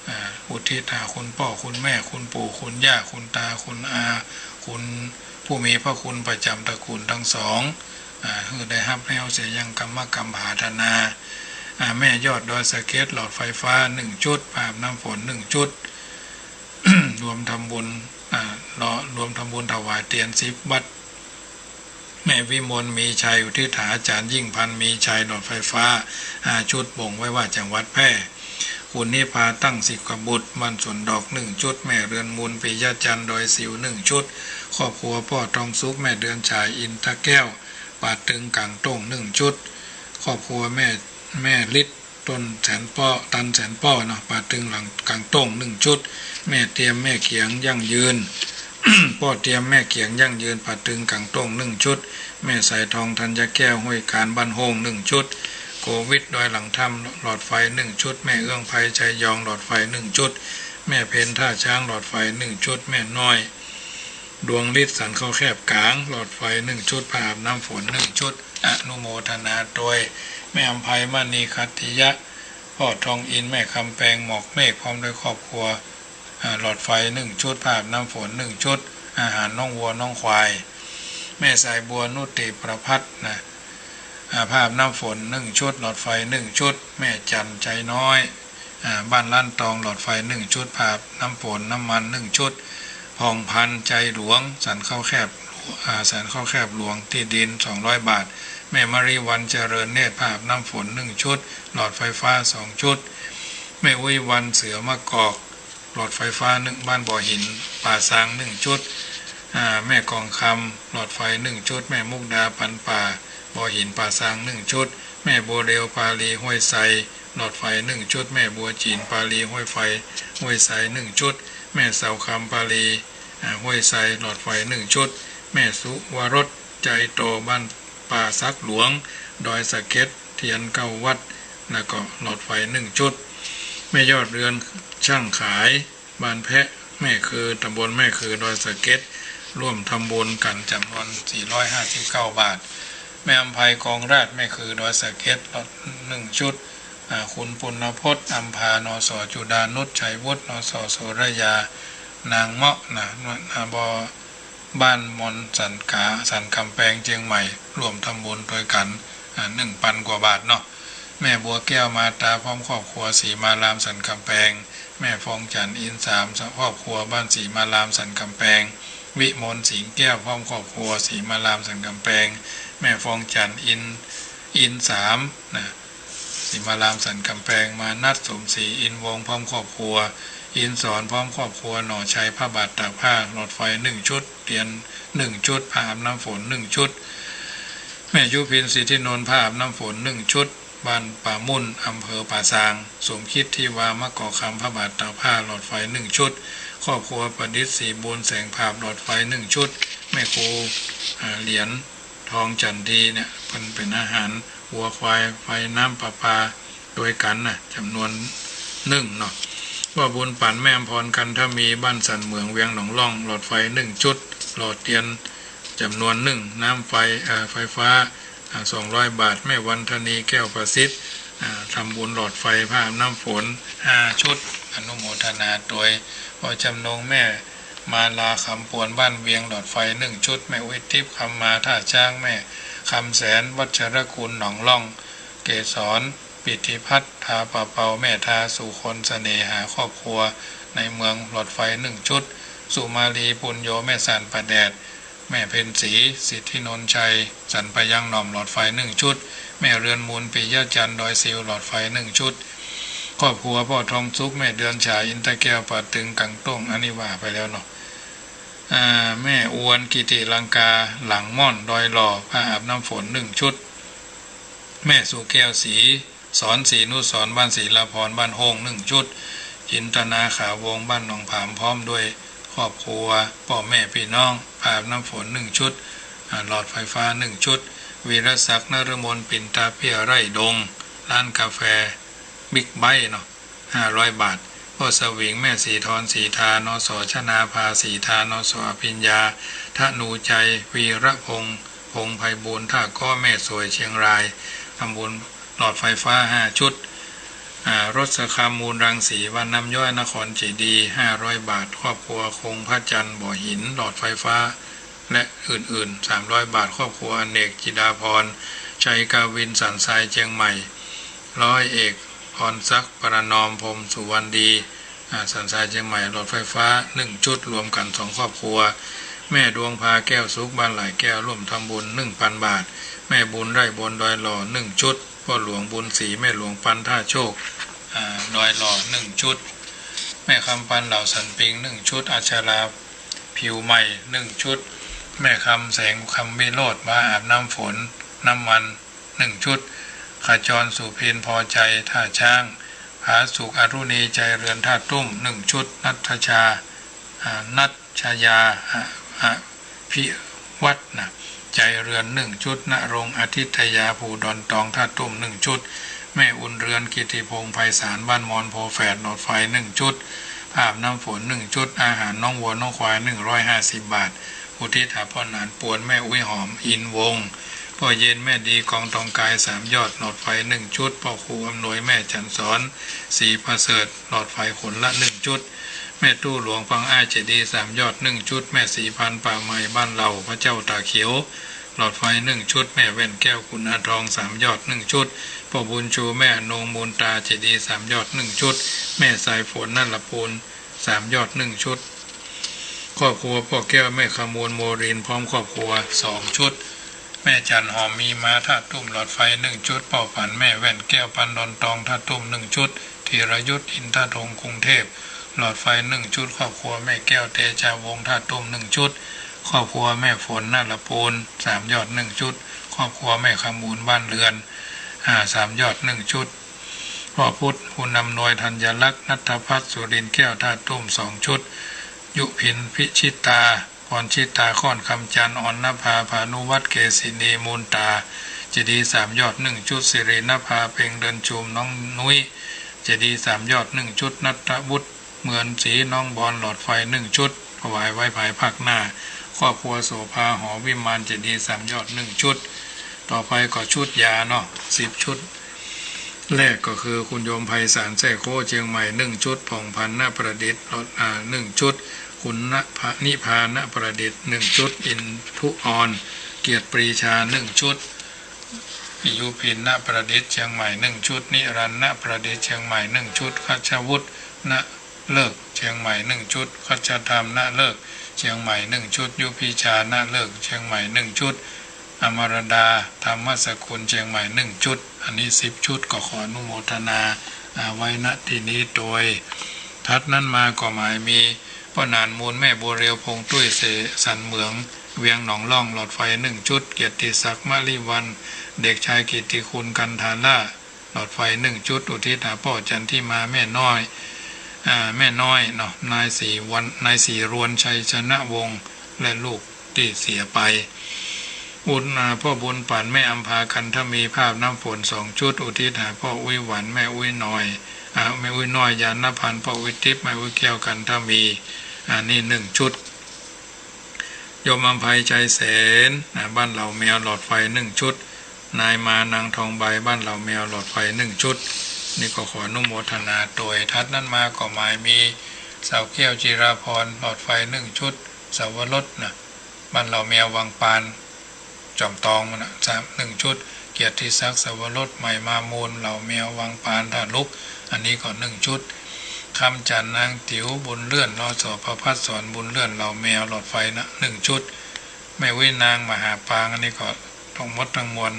อ่า อุทิศหาคุณป้อคุณแม่ คุณปู่คุณย่า คุณตาคุณอา คุณผู้มีพระคุณประจ๋ำตระกูลตังสอง อ่า หื้อได้ฮับแล้วเสียยังกำมะกำผาธนา อ่า แม่ยอดดอยสะเก็ด หลอดไฟฟ้านึ่งชุด ผ้าอาบน้ำฝนนึ่งชุด รวมทำบุญ อ่า รวมทำบุญถวายเตียนสิบวัด แม่วิมลมีชัย อุทิศหาอาจ๋ารย์ยิ่งพันธ์มีชัย หลอดไฟฟ้าห้าชุด บ่งไว้ว่าจังหวัดแพร่ คุณนิพาตั้งสิกขบุตร บ้านสวนดอกนึ่งชุด แม่เรือนมูลปิยจันทร์ ดอยสิวนึ่งชุด ครอบครัวป้อทองสุข แม่เดือนฉาย อินทแก้ว ป่าตึงก๋างโต้งนึ่งชุด ครอบครัวแม่ แม่ฤทธิ์ ต้นแสนป้อ ตันแสนป้อเนาะ ป่าตึงหลังก๋างโต้งนึ่งชุด แม่เตียม แม่เขียง ยั่งยืน ป้อเตียม แม่เขียง ยั่งยืน ป่าตึงก๋างโต้งนึ่งชุด แม่สายทอง ธัญแก้ว ห้วยคาน บ้านโฮ่งนึ่งชุด โกวิท ดอยหลังถ้ำ หลอดไฟนึ่งชุด แม่เอื้องไพ ชัยยอง หลอดไฟนึ่งชุด แม่เพ็ญ ท่าช้าง หลอดไฟนึ่งชุด แม่น้อย ดวงฤทธิ์ สันเข้าแคบก๋าง หลอดไฟนึ่งชุด ผ้าอาบน้ำฝนนึ่งชุด อนุโมทนาโดย แม่อำไพ มณีขัตติยะ ป้อทองอินทร์ แม่คำแปง หมอกเมฆ พร้อมด้วยครอบครัว อ่า หลอดไฟนึ่งชุด ผ้าอาบน้ำฝนนึ่งชุด อาหารน้องวัวน้องควาย แม่สายบัว นุติประภัสนะ อ่า ผ้าอาบน้ำฝนนึ่งชุด หลอดไฟนึ่งชุด แม่จันทร์ ใจน้อย อ่า บ้านล้านตอง หลอดไฟนึ่งชุด ผ้าอาบน้ำฝน น้ำมันนึ่งชุด ผ่องพัน ใจหลวง สันเข้าแคบ อ่า สันเข้าแคบหลวง ตี้ดินสองร้อยบาท แม่มะริวัลย์ เจริญเนตร ผ้าอาบน้ำฝนหนึ่งชุด หลอดไฟฟ้าสองชุด แม่อุ๊ยวัน เสือมะกอก หลอดไฟฟ้าหนึ่ง บ้านบ่อหินป่าซางหนึ่งชุด อ่า แม่กองคำ หลอดไฟหนึ่งชุด แม่มุกดา ปันป่า บ่อหินป่าซางหนึ่งชุด แม่บัวเร็ว ปาลีห้วยไซ หลอดไฟหนึ่งชุด แม่บัวจีน ปาลีห้วยไฟ ห้วยไซหนึ่งชุด แม่เสาคำ ปาลี อ่า ห้วยไซ หลอดไฟหนึ่งชุด แม่สุวรส ใจโต บ้านป่าสักหลวง ดอยสะเก็ด เทียนเก้าวัตต์ แล้วก็หลอดไฟหนึ่งชุด แม่ยอดเรือน ช่างขาย บ้านแพะแม่คือ ตำบลแม่คือ ดอยสะเก็ด ร่วมทำบุญกั๋นจ๋ำนวนสี่ร้อยห้าสิบเก้าบาท แม่อำไพ กองราช แม่คือ ดอยสะเก็ด หลอดหนึ่งชุด อ่า คุณปุณณพจน์ อำภา นส จุดานุช ชัยวุฒิ นส โสระยา นางเมาะนะ อ่า บ บ้านมอนสันก๋า สันก๋ำแปง เจียงใหม่ ร่วมทำบุญตวยกั๋น อ่า หนึ่งปันกว่าบาทเนาะ แม่บัวแก้ว มาตา พร้อมครอบครัว ศรีมาราม สันก๋ำแปง แม่ฟองจันทร์ อินทร์สาม ครอบครัว บ้านศรีมาราม สันก๋ำแปง วิมล สิงห์แก้ว พร้อมครอบครัว ศรีมาราม สันก๋ำแปง แม่ฟองจันทร์ อินทร์ อินทร์สาม นะ ศรีมาราม สันก๋ำแปง มานัส สมศรี อินทร์วงศ์ พร้อมครอบครัว อินทร์สอน พร้อมครอบครัว หน่อชัย ผ้าบาตรตากผ้า หลอดไฟหนึ่งชุด เตียนหนึ่งชุด ผ้าอาบน้ำฝนหนึ่งชุด แม่ยุพิน สิทธินนท์ ผ้าอาบน้ำฝนหนึ่งชุด บ้านป่ามุ่น อำเภอป่าซาง สมคิด ทิวา มะกอกคำ ผ้าบาตรตากผ้า หลอดไฟหนึ่งชุด ครอบครัวประดิษฐ์ ศรีบุญ แสงผาบ หลอดไฟหนึ่งชุด แม่ครู อ่า เหรียญทอง จันทีเนี่ย เปิ้นเป๋นอาหารวัวควาย ไฟน้ำประปา ตวยกั๋นนะ จ๋ำนวนหนึ่งเนาะ ว่าบุญปั๋นแม่อำพร กันทมี บ้านสันเหมือง เวียงหนองล่อง หลอดไฟหนึ่งชุด หล่อเตียนจ๋ำนวนหนึ่ง น้ำไฟ เอ่อ ไฟฟ้า อ่า สองร้อยบาท แม่วันธนี แก้วประสิทธิ์ อ่า ทำบุญหลอดไฟ ผ้าอาบน้ำฝนห้าชุด อนุโมทนาตวย ป้อจ๋ำนง แม่มาลา คำปวน บ้านเวียง หลอดไฟหนึ่งชุด แม่อุ๊ยทิพย์ คำมา ท่าช้าง แม่คำแสน วัชรกุล หนองล่อง เกสร ปิติพัฒน์ ทาป่าเปา แม่ทา สุคน เสน่หา ครอบครัวในเมือง หลอดไฟหนึ่งชุด สุมาลี ปุญโญ แม่สานป่าแดด แม่เพ็ญศรี สิทธินนท์ชัย สันป่ายังหน่อม หลอดไฟหนึ่งชุด แม่เรือนมูล ปิยะจันทร์ ดอยซิว หลอดไฟหนึ่งชุด ครอบครัวป้อทองสุข แม่เดือนฉาย อินตะแก้ว ป่าตึง กังโต้ง อันนี้ว่าไปแล้วเนาะ อ่า แม่อวน กิติลังกา หลังม่อน ดอยหล่อ ผ้าอาบน้ำฝนหนึ่งชุด แม่สุแก้ว ศรีสอน ศรีนุสรณ์ บ้านศรีลาพรณ์ บ้านโฮ่ง หนึ่งชุด จินตนา ขาววงศ์ บ้านหนองผาม พร้อมด้วยครอบครัว ป้อแม่ปี้น้อง ผ้าอาบน้ำฝนหนึ่งชุด อ่า หลอดไฟฟ้าหนึ่งชุด วีรศักดิ์ นฤมล ปิ่นตาเปี้ย ไร่ดง ร้านกาแฟ บิ๊กไบค์เนาะ ห้าร้อยบาท ป้อสวิง แม่ศรีธร ศรีทา นส ชนาภา ศรีทา นส อภิญญา ธนูชัย วีระพงษ์ พงษ์ไพบูลย์ ท่าก๊อ แม่สวย เชียงราย ทำบุญหลอดไฟฟ้าห้าชุด อ่า รสคำ มูลรังสี บ้านน้ำย้อย นครเจดีย์ ห้าร้อยบาท ครอบครัวคงพระจันทร์ บ่อหิน หลอดไฟฟ้า และอื่นๆ สามร้อยบาท ครอบครัวอเนก จิดาพร ชัยกาวิน สันทราย เชียงใหม่ ร้อยเอก พรศักดิ์ ประนอม พรหมสุวรรณดี อ่า สันทราย เชียงใหม่ หลอดไฟฟ้าหนึ่งชุด รวมกั๋นสองครอบครัว แม่ดวงภา แก้วสุข บ้านหลายแก้ว ร่วมทำบุญหนึ่งปันบาท แม่บุญไร่บน ดอยหล่อ หนึ่งชุด ป้อหลวงบุญศรี แม่หลวงปัน ท่าโชค อ่า ดอยหล่อ หนึ่งชุด แม่คำปัน เหล่าสันปิง หนึ่งชุด อัชรา ผิวใหม่ หนึ่งชุด แม่คำแสง คำวิโรจน์ ผ้าอาบน้ำฝน น้ำมัน หนึ่งชุด ขจร สุพิน พอใจ ท่าช้าง ผาสุก อรุณี ใจเรือน ท่าตุ้ม หนึ่งชุด นัทชา อ่า นัทชยา อ อภิวัฒน์นะ ใจเรือน หนึ่งชุด ณรงค์ อาทิตยา ภูดอนตอง ท่าตุ้ม หนึ่งชุด แม่อุ่นเรือน กิติพงษ์ ไพศาล บ้านมอน โพแฝด หลอดไฟหนึ่งชุด ผ้าอาบน้ำฝนหนึ่งชุด อาหารน้องวัวน้องควายหนึ่งร้อยห้าสิบบาท อุทิศหาป้อหนานปวน แม่อุ๊ยหอม อินวงศ์ ป้อเย็น แม่ดี กองทองกาย สามยอด หลอดไฟหนึ่งชุด ป้อครูอำนวย แม่จันสอน ศรีประเสริฐ หลอดไฟคนละหนึ่งชุด แม่ตู้หลวง ปังอ้าย เจดีย์สามยอดหนึ่งชุด แม่ศรีพันธุ์ ป่าใหม่ บ้านเหล่า พระเจ้าตาเขียว หลอดไฟหนึ่งชุด แม่แว่นแก้ว กุณาทอง สามยอดหนึ่งชุด ป้อบุญชู แม่อนง มูลตา เจดีย์สามยอดหนึ่งชุด แม่สายฝน นัลปูน สามยอดหนึ่งชุด ครอบครัวป้อแก้ว แม่ขมูล โมริน พร้อมครอบครัวสองชุด แม่จั๋นหอมมีมา ท่าตุ้ม หลอดไฟหนึ่งจุด ป้อฝันแม่แว่นแก้ว ปันดอนตอง ท่าตุ้ม หนึ่งจุด ธีรยุทธ อินทธง กรุงเทพฯ หลอดไฟหนึ่งจุด ครอบครัวแม่แก้ว เตจาวงศ์ ท่าตุ้ม หนึ่งจุด ครอบครัวแม่ฝน นรปูร สามยอด หนึ่งจุด ครอบครัวแม่ขมูล บ้านเรือน อ่า สามยอด หนึ่งจุด พ่อพุทธ คุณอำนวย ธัญลักษณ์ ณัฐพัฒน์ สุรินทร์แก้ว ท่าตุ้ม สองจุด ยุพิน พิชิตา พรชิตา ค่อนคำจันทร์ ออนนภา พานุวัฒน์ เกษินี มูลต๋า เจดีย์สามยอด หนึ่งจุด สิรินภา เพ็งเดือนชุม น้องนุ้ย เจดีย์สามยอด หนึ่งจุด ณัฐวุฒิ เมือนศรี น้องบอล หลอดไฟหนึ่งจุด ถวายไว้ภายภาคหน้า ครอบครัวโสภา หอวิมาน เจดีย์สามยอด หนึ่งจุด ต่อไปก็ชุดยาเนาะ สิบชุด แรกก็คือคุณโยมไพศาล แซ่โค้ เจียงใหม่ หนึ่งจุด ผ่องพันธ์ ณประดิษฐ์ หลอด อ่า หนึ่งจุด คุณณภา นิพา ณประดิษฐ์ หนึ่งจุด อินทุออน เกียรติปรีชา หนึ่งจุด ยุพิน ณประดิษฐ์ เชียงใหม่ หนึ่งจุด นิรันดร์ ณประดิษฐ์ เชียงใหม่ หนึ่งจุด คัชวุฒิ ณฤกษ์ เชียงใหม่ หนึ่งจุด คัชธรรม ณฤกษ์ เชียงใหม่ หนึ่งจุด ยุพิชา ณฤกษ์ เชียงใหม่ หนึ่งจุด อมรดา ธรรมสกุล เชียงใหม่ หนึ่งจุด อันนี้สิบชุด ก็ขออนุโมทนา อ่า ไว้ ณ ที่นี้โดย ถัดนั้นมาก็หมายมี ป้อหนานมูล แม่บัวเรียว พงษ์ตุ้ย เสสันเหมือง เวียงหนองล่อง หลอดไฟหนึ่งจุด เกียรติศักดิ์ มะลิวัลย์ เด็กชายกิตติคุณ กันทาล่า หลอดไฟหนึ่งจุด อุทิศหาป้อจันทิมา แม่น้อย อ่า แม่น้อยเนาะ นายศรีวัน นายศรีรวน ชัยชนะวงศ์ และลูกตี้เสียไป อุทิศ อ่า ป้อบุญปั๋น แม่อำภา กันทมี ภาพน้ำฝน สองจุด อุทิศหาป้ออุ๊ยหวัน แม่อุ๊ยน้อย อ่า แม่อุ๊ยน้อย ญาณพันธ์ ป้ออุ๊ยติ๊บ แม่อุ๊ยแก้ว กันทมี อันนี้หนึ่งจุด โยมอำไพ ชัยเสน อ่า บ้านเหล่าแมว หลอดไฟหนึ่งจุด นายมา นางทองใบ บ้านเหล่าแมว หลอดไฟหนึ่งจุด นี่ก็ขออนุโมทนาโดย ถัดนั้นมาก็หมายมี สาวแก้ว จิราพร หลอดไฟหนึ่งจุด สาวรสนะ บ้านเหล่าแมว วังปาน จอมตองมันนะ สาม หนึ่งจุด เกียรติศักดิ์ สาวรส ใหม่มามูล เหล่าแมว วังปาน ท่าลุก อันนี้ก็หนึ่งจุด คำจันทร์ นางติ๋ว บุญเลื่อน นส ประภัสสร บุญเลื่อน เหล่าแมว หลอดไฟนะ หนึ่งจุด แม่อุ๊ยนาง มหาปาง อันนี้ก็ทั้งหมดทั้งมวล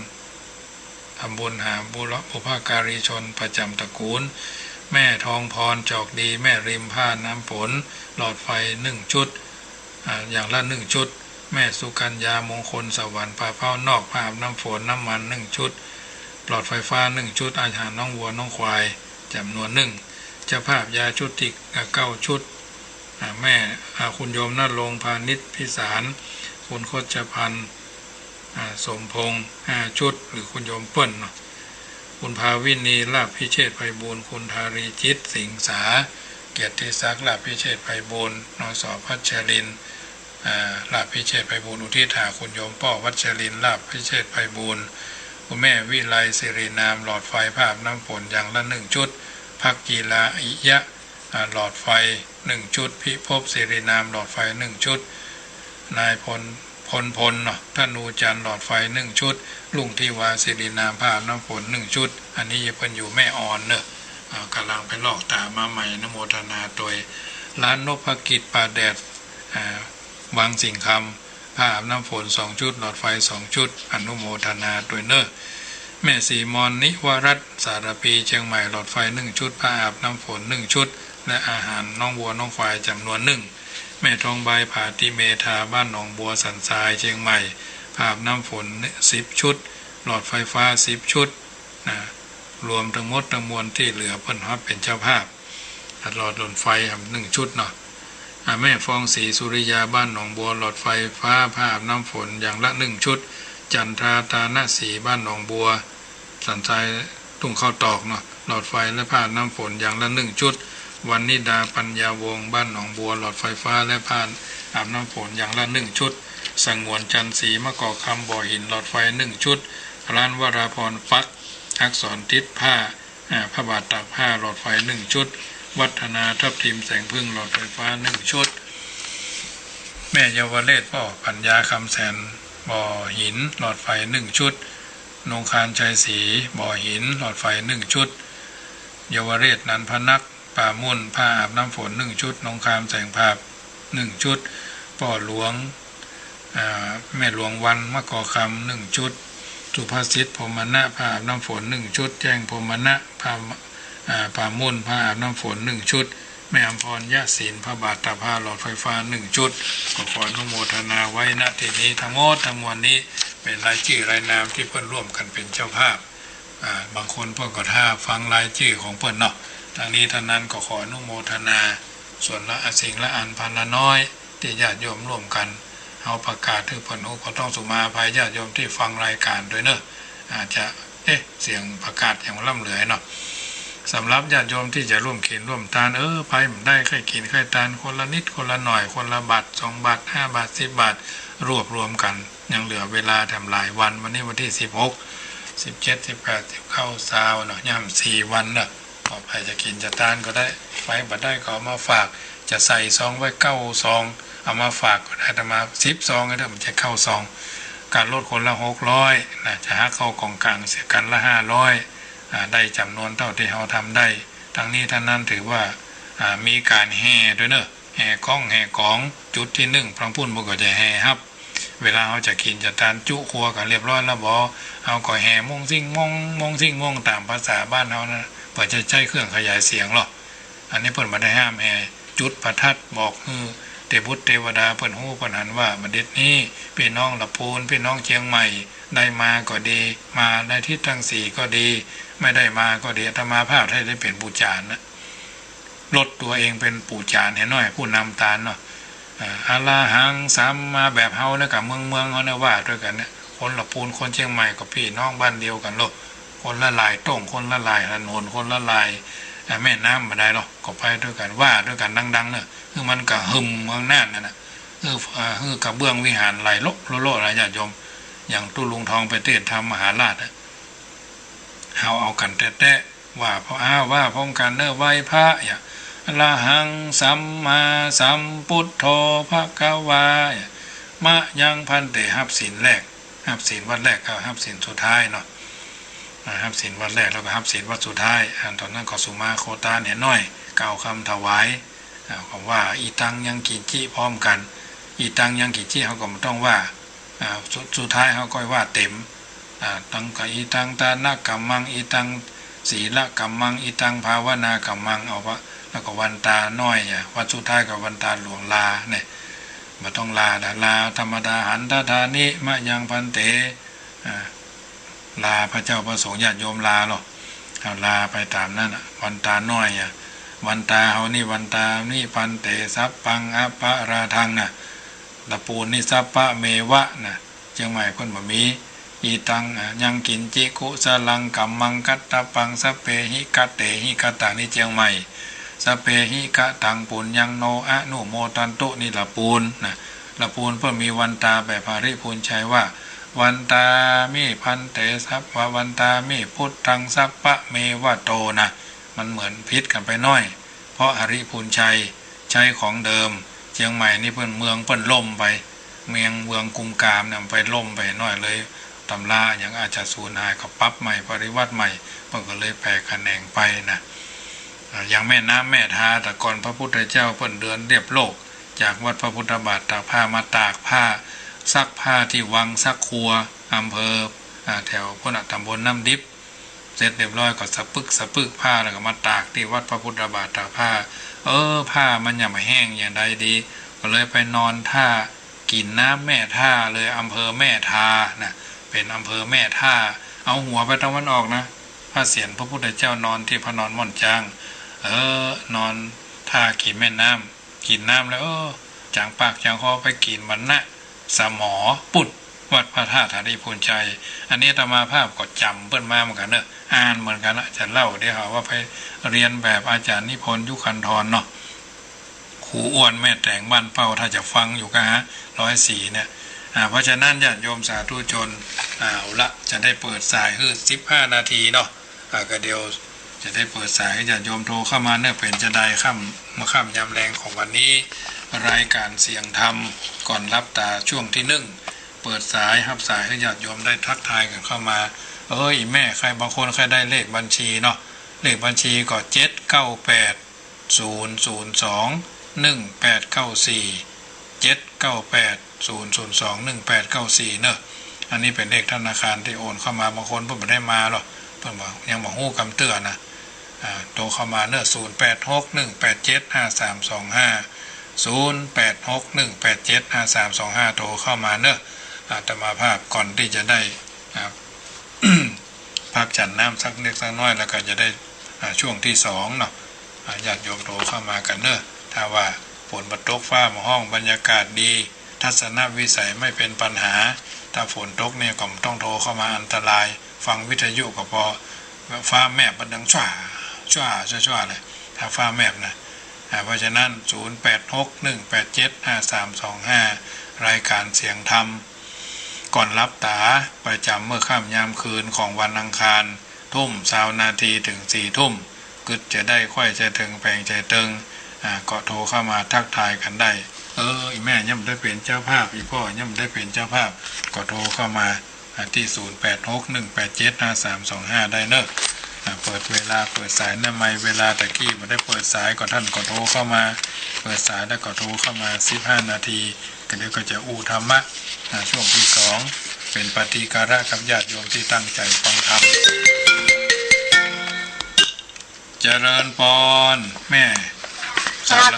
ทำบุญหาบุร- บุพการีชนประจำตระกูล แม่ทองพร จอกดี แม่ริม ผ้าน้ำฝน หลอดไฟหนึ่งจุด อ่า อย่างละหนึ่งจุด แม่สุกัญญา มงคลสวรรค์ ป่าเพ้านอก ผ้าอาบน้ำฝน น้ำมันหนึ่งจุด หลอดไฟฟ้าหนึ่งจุด อาหารน้องวัวน้องควายจำนวนหนึ่ง เจ้าภาพยาชุดที่ อ่า เก้าชุด อ่า แม่ อ่า คุณโยมณรงค์ พานิชพิสาร คุณคชพันธ์ อ่า สมพงษ์ ห้าชุด หรือคุณโยมเปิ้ลเนาะ คุณภาวินี ลาภพิเชษไพบูลย์ คุณธารีจิต สิงสา เกียรติศักดิ์ ลาภพิเชษไพบูลย์ นส พัชรินทร์ อ่า ลาภพิเชษไพบูลย์ อุทิศหาคุณโยมป้อ วัชรินทร์ ลาภพิเชษไพบูลย์ คุณแม่วิไล สิรินาม หลอดไฟ ผ้าอาบน้ำฝน อย่างละหนึ่งชุด พักกีฬาอิยะ อ่า หลอดไฟหนึ่งชุด พิภพ สิรินาม หลอดไฟหนึ่งชุด นายพล พล พลเนาะ ธนูจันทร์ หลอดไฟหนึ่งชุด รุ่งทิวา สิรินาม ผ้าอาบน้ำฝนหนึ่งชุด อันนี้เปิ้นอยู่แม่อ่อนเนาะ อ่า ก่ำลังไปลอกต๋ามาใหม่ อนุโมทนาโดย ร้านนพกิจ ป่าแดด อ่า วังสิงห์คำ ผ้าอาบน้ำฝนสองชุด หลอดไฟสองชุด อนุโมทนาโดยเนาะ แม่ศรีมอน นิวรัตน์ สารภี เชียงใหม่ หลอดไฟหนึ่งชุด ผ้าอาบน้ำฝนหนึ่งชุด และอาหารน้องวัวน้องควายจำนวนหนึ่ง แม่ทองใบ ผาติเมธา บ้านหนองบัวสันทราย เชียงใหม่ ผ้าอาบน้ำฝนสิบชุด หลอดไฟฟ้าสิบชุด นะ รวมทั้งหมดทั้งมวลตี้เหลือเปิ้นฮับเป๋นเจ้าภาพ หลอดไฟหนึ่งชุดเนาะ อ่า แม่ฟองศรี สุริยา บ้านหนองบัว หลอดไฟฟ้า ผ้าอาบน้ำฝนอย่างละหนึ่งชุด จันทรา ตานะศรี บ้านหนองบัว สันทราย ทุ่งข้าวตอกเนาะ หลอดไฟและผ้าอาบน้ำฝนอย่างละหนึ่งชุด วรรณิดา ปัญญาวงศ์ บ้านหนองบัว หลอดไฟฟ้าและผ้าอาบน้ำฝนอย่างละหนึ่งชุด สงวนจันทร์ศรี มะกอกคำ บ่อหิน หลอดไฟหนึ่งชุด ร้านวราพร ฟัก อักษรติดผ้า อ่า ผ้าบาทตากผ้า หลอดไฟหนึ่งชุด วัฒนา ทับทิม แสงผึ้ง หลอดไฟฟ้าหนึ่งชุด แม่เยาวเรศ ป้อปัญญา คำแสน บ่อหิน หลอดไฟหนึ่งชุด นงคาร ชัยศรี บ่อหิน หลอดไฟหนึ่งชุด เยาวเรศ นันพนัก ป่ามุ่น ผ้าอาบน้ำฝนหนึ่งชุด นงคาร แสงผาบหนึ่งชุด ป้อหลวง อ่า แม่หลวงวัน มะกอกคำ หนึ่งชุด สุภาษิตพรหมณะ ผ้าอาบน้ำฝน หนึ่งชุด แจ้งพรหมณะ ผ้า อ่า ป่ามุ่น ผ้าอาบน้ำฝน หนึ่งชุด แม่อำพร ยะศิลป์ ผ้าบาตรตากผ้า หลอดไฟฟ้า หนึ่งชุด ก็ขออนุโมทนาไว้ ณ ที่นี้ ทั้งหมดทั้งมวลนี้ เป๋นรายจื้อรายนามตี้เปิ้นร่วมกั๋นเป๋นเจ้าภาพ อ่า บางคนเปิ้นก็ถ้าฟังรายจื้อของเปิ้นเนาะ ตังนี้ตังนั้นก็ขออนุโมทนา ส่วนละสิ่งละอันพันละน้อย ตี้ญาติโยมร่วมกั๋น เฮาประกาศหื้อเปิ้นฮู้ ก็ต้องสุมาอภัยญาติโยมตี้ฟังรายก๋านตวยเนาะ อาจจะ เอ๊ะ เสียงประกาศอย่างล้ำเหลือเนาะ สำหรับญาติโยมตี้จะร่วมเขียนร่วมตาน เออ ไปบ่ได้ ใค่กิ๋นใค่ตาน คนละนิดคนละหน่อย คนละบาทสองบาทห้าบาทสิบบาท รวบรวมกั๋น ยังเหลือเวลาแถมหลายวัน วันนี้วันตี้สิบหก สิบเจ็ด สิบแปด สิบเก้า ซาวเนาะ ย่ำสี่วันเนาะ ก็ใผจะกิ๋นจะตานก็ได้ ไปบ่ได้ก็เอามาฝาก จะใส่ซองไว้เก้าซอง เอามาฝากก็ได้ อาตมาสิบซองก็ได้ มันจะเก้าซอง กั๋นลดคนละหกร้อยนะ จะหักเข้ากองก๋างเสียกั๋นละห้าร้อย อ่า ได้จ๋ำนวนเต้าตี้เฮาทำได้ ตังนี้ตังนั้นถือว่า อ่า มีก๋านแห่ตวยเนาะ แห่ก้องแห่ก๋อง จุดตี้นึ่ง พังปุ้นเปิ้นก็จะแห่ฮับ เวลาเฮาจะกิ๋นจะตานจุครัวกั๋นเรียบร้อยแล้วบ่ เฮาก็แห่มงซิ่งมง มงซิ่งมง ต๋ามภาษาบ้านเฮานะ เปิ้นจะใจ๊เครื่องขยายเสียงเนาะ อันนี้เปิ้นบ่ได้ห้ามแห่ จุดประทัดบอกหื้อเตบุตรเตวดาเปิ้นฮู้เปิ้นหันว่า บัดนี้ปี้น้องละปูน ปี้น้องเจียงใหม่ ได้มาก็ดี มาในทิศตังสี่ก็ดี ไม่ได้มาก็ดี อาตมาภาพได้เป๋นปู่จ๋ารย์นะ ลดตั๋วเองเป๋นปู่จ๋ารย์เหียน้อย ผู้นำตานเนาะ อ่า อรหังสัมมา แบบเฮาเนี่ย กับเมืองเมืองเฮาเนี่ยว่าตวยกั๋นเนี่ย คนละปูนคนเจียงใหม่ก็ปี้น้องบ้านเดียวกั๋นโลด คนละหลายโต้ง คนละหลายถนน คนละหลาย อ่า แม่น้ำบ่ได้หรอก ก็ไปตวยกั๋น ว่าตวยกั๋นดังๆ เนาะ หื้อมันกระหึ่มเมืองน่านนั่นน่ะ หื้อ อ่า หื้อกระเบื้องวิหารไหลโละโละโละนะญาติโยม อย่างตุ๊ลุงทองไปเตศน์ธรรมมหาราชอะ เฮาเอากั๋นแต๊ๆ ว่าพร้อม อ้าว ว่าพร้อมกั๋นเนาะ ไหว้พระ อย่า อรหังสัมมาสัมพุทโธภะคะวา อย่า มะยังภันเต ฮับศีลแรก ฮับศีลวัตรแรกก็ฮับศีลสุดท้ายเนาะ อ่า ฮับศีลวัตรแรกแล้วก็ฮับศีลวัตรสุดท้าย อ่า ต๋อนนั้นก็สุมาโคตาเหียน้อย กล่าวกำถวาย อ่า ก็ว่า อิตัง ยังกิญจิ พร้อมกั๋น อิตัง ยังกิญจิ เฮาก็บ่ต้องว่า อ่า สุด สุดท้ายเฮาก็ว่าเต๋ม อ่า ตังกะ อิตัง ตานกัมมัง อิตัง ศีลกัมมัง อิตัง ภาวนากัมมัง เอาวะ แล้วก็วันตาน้อย อ่า วันสุดท้ายก็วันตาหลวง ลาเนี่ย บ่ต้องลาดา ลาธรรมดา หันทะทานิ มะยังภันเต อ่า ลาพระเจ้าพระสงฆ์ญาติโยมลาเนาะ เอาลาไปต๋ามนั้นน่ะ วันตาน้อย อ่า วันตาเฮานี่ วันตานิ ภันเต สัพพัง อปะราทัง นะ ละปูนนี่ สัพพะเมวะ นะ เจียงใหม่เปิ้นบ่มี อิตัง อ่า ยังกิญจิ กุสลัง กัมมัง กัตตะปัง สัพเพหิ กะเตหิ กะตะ นี่เจียงใหม่ สัพเพหิ กะตัง ปุญญัง โน อนุโมทันตุ นี่ละปูน นะ ละปูนเปิ้นมีวันตาแบบหริภุญชัยว่า วันตามิ ภันเต สัพพะ วันตามิ พุทธัง สัพพะเมวะโต นะ มันเหมือนผิดกั๋นไปหน้อย เพราะหริภุญชัยใจ๊ของเดิม เจียงใหม่นี่เปิ้น เมืองเปิ้นล่มไป เมือง เมืองกุมกามเนี่ยไปล่มไปหน้อย เลยตำราอย่างอาจจะสูญหาย ก็ปรับใหม่ ปริวรรตใหม่ เปิ้นก็เลยแตกแขนงไปนะ อ่า อย่างแม่น้ำแม่ทา แต่ก่อนพระพุทธเจ้าเปิ้นเดินเลียบโลก จากวัดพระพุทธบาทตากผ้ามาตากผ้า ซักผ้าตี้วังสะขัว อำเภอ อ่า แถวพุ้นน่ะ ตำบลน้ำดิบ เสร็จเรียบร้อยก็สะปึ๊กสะปึ๊กผ้า แล้วก็มาตากตี้วัดพระพุทธบาทตากผ้า เออ ผ้ามันยังบ่แห้งอย่างใดดี ก็เลยไปนอนท่า กิ๋นน้ำแม่ท่าเลย อำเภอแม่ทานะ เป๋นอำเภอแม่ท่า เอาหัวไปตะวันออกนะ พระเศียรพระพุทธเจ้านอนตี้พระนอนม่อนจ๊าง เออ นอนท่ากิ๋นแม่น้ำ กิ๋นน้ำแล้ว เออ จ๋างปากจ๋างคอ ไปกิ๋นวันนะ สมอปุตร วัดพระธาตุหริภุญชัย อันนี้อาตมาภาพก็จ๋ำเปิ้นมาเหมือนกั๋นเนาะ อ่านเหมือนกั๋นละ จะเล่าเดี๋ยวหาว่าไปเลียนแบบอาจ๋ารย์นิพนธ์ ยุคันธรเนาะ ครูอ้วนแม่แต๋งบ้านเป้า ถ้าจะฟังอยู่ก็ฮะ ร้อยสี่เนี่ย อ่า เพราะฉะนั้นญาติโยมสาธุชน เอาละ จะได้เปิดสายหื้อสิบห้านาทีเนาะ อ่า ก็เดี๋ยวจะได้เปิดสายหื้อญาติโยมโทรเข้ามาเนาะ เป๋นจาใด ค่ำ เมื่อค่ำยามแลงของวันนี้ รายการเสียงธรรมก่อนหลับต๋าช่วงตี้นึ่ง เปิดสายฮับสายหื้อญาติโยมได้ทักทายกั๋นเข้ามา เออ อี่แม่ ใครบางคนใค่ได้เลขบัญชีเนาะ เลขบัญชีก็ เจ็ดเก้าแปด ศูนย์ศูนย์สอง หนึ่งแปดเก้าสี่ เจ็ดเก้าแปด ศูนย์ศูนย์สอง หนึ่งแปดเก้าสี่ เนอะ อันนี้เป๋นเลขธนาคารตี้โอนเข้ามา บางคนเปิ้นบ่ได้มาหรอก เปิ้นบ่ายังบ่ฮู้กำเตื้อนะ อ่า โทรเข้ามาเนอะ ศูนย์แปดหก หนึ่งแปดเจ็ด ห้าสามสองห้า ศูนย์แปดหก หนึ่งแปดเจ็ด ห้าสามสองห้า โทรเข้ามาเนอะ อาตมาภาพก่อนตี้จะได้ อ่า พักฉันน้ำสักเล็กสักน้อย แล้วก็จะได้ อ่า ช่วงตี้สองเนาะ อ่า ญาติโยมโทรเข้ามากั๋นเนอะ ถ้าว่าฝนบ่ตกฟ้าบ่ฮ้อง บรรยากาศดี ทัศนวิสัยไม่เป็นปัญหา ถ้าฝนตกเนี่ยก็บ่ต้องโทรเข้ามา อันตราย ฟังวิทยุก็พอ ฟ้าแมบมันดังจ้า จ้า จ้า จ้าเลย ถ้าฟ้าแมบนะ อ่า เพราะฉะนั้น ศูนย์แปดหก หนึ่งแปดเจ็ด ห้าสามสองห้า รายการเสียงธรรม ก่อนหลับต๋า ประจ๋ำเมื่อค่ำยามคืนของวันอังคาร ทุ่มซาวนาทีเถิงสี่ทุ่ม กึ๊ดจะได้ใค่จะเถิงแป๋งจะเติง อ่า ก็โทรเข้ามาทักทายกั๋นได้ เออ อี่แม่ยังบ่ได้เป๋นเจ้าภาพ อี่พ่อยังบ่ได้เป๋นเจ้าภาพ ก็โทรเข้ามา อ่า ตี้ ศูนย์แปดหก หนึ่งแปดเจ็ด ห้าสามสองห้า ได้เนอะ อ่า เปิดเวลาเปิดสายนะ ไมค์เวลาตะกี้บ่ได้เปิดสาย ก็ต้านก็โทรเข้ามา เปิดสายแล้วก็โทรเข้ามา สิบห้านาที ก็เดี๋ยวก็จะอู้ธรรมะ อ่า ช่วงตี้สอง เป๋นปฏิการะกับญาติโยมตี้ตั้งใจ๋ฟังธรรม เจริญปอน แม่ กราบ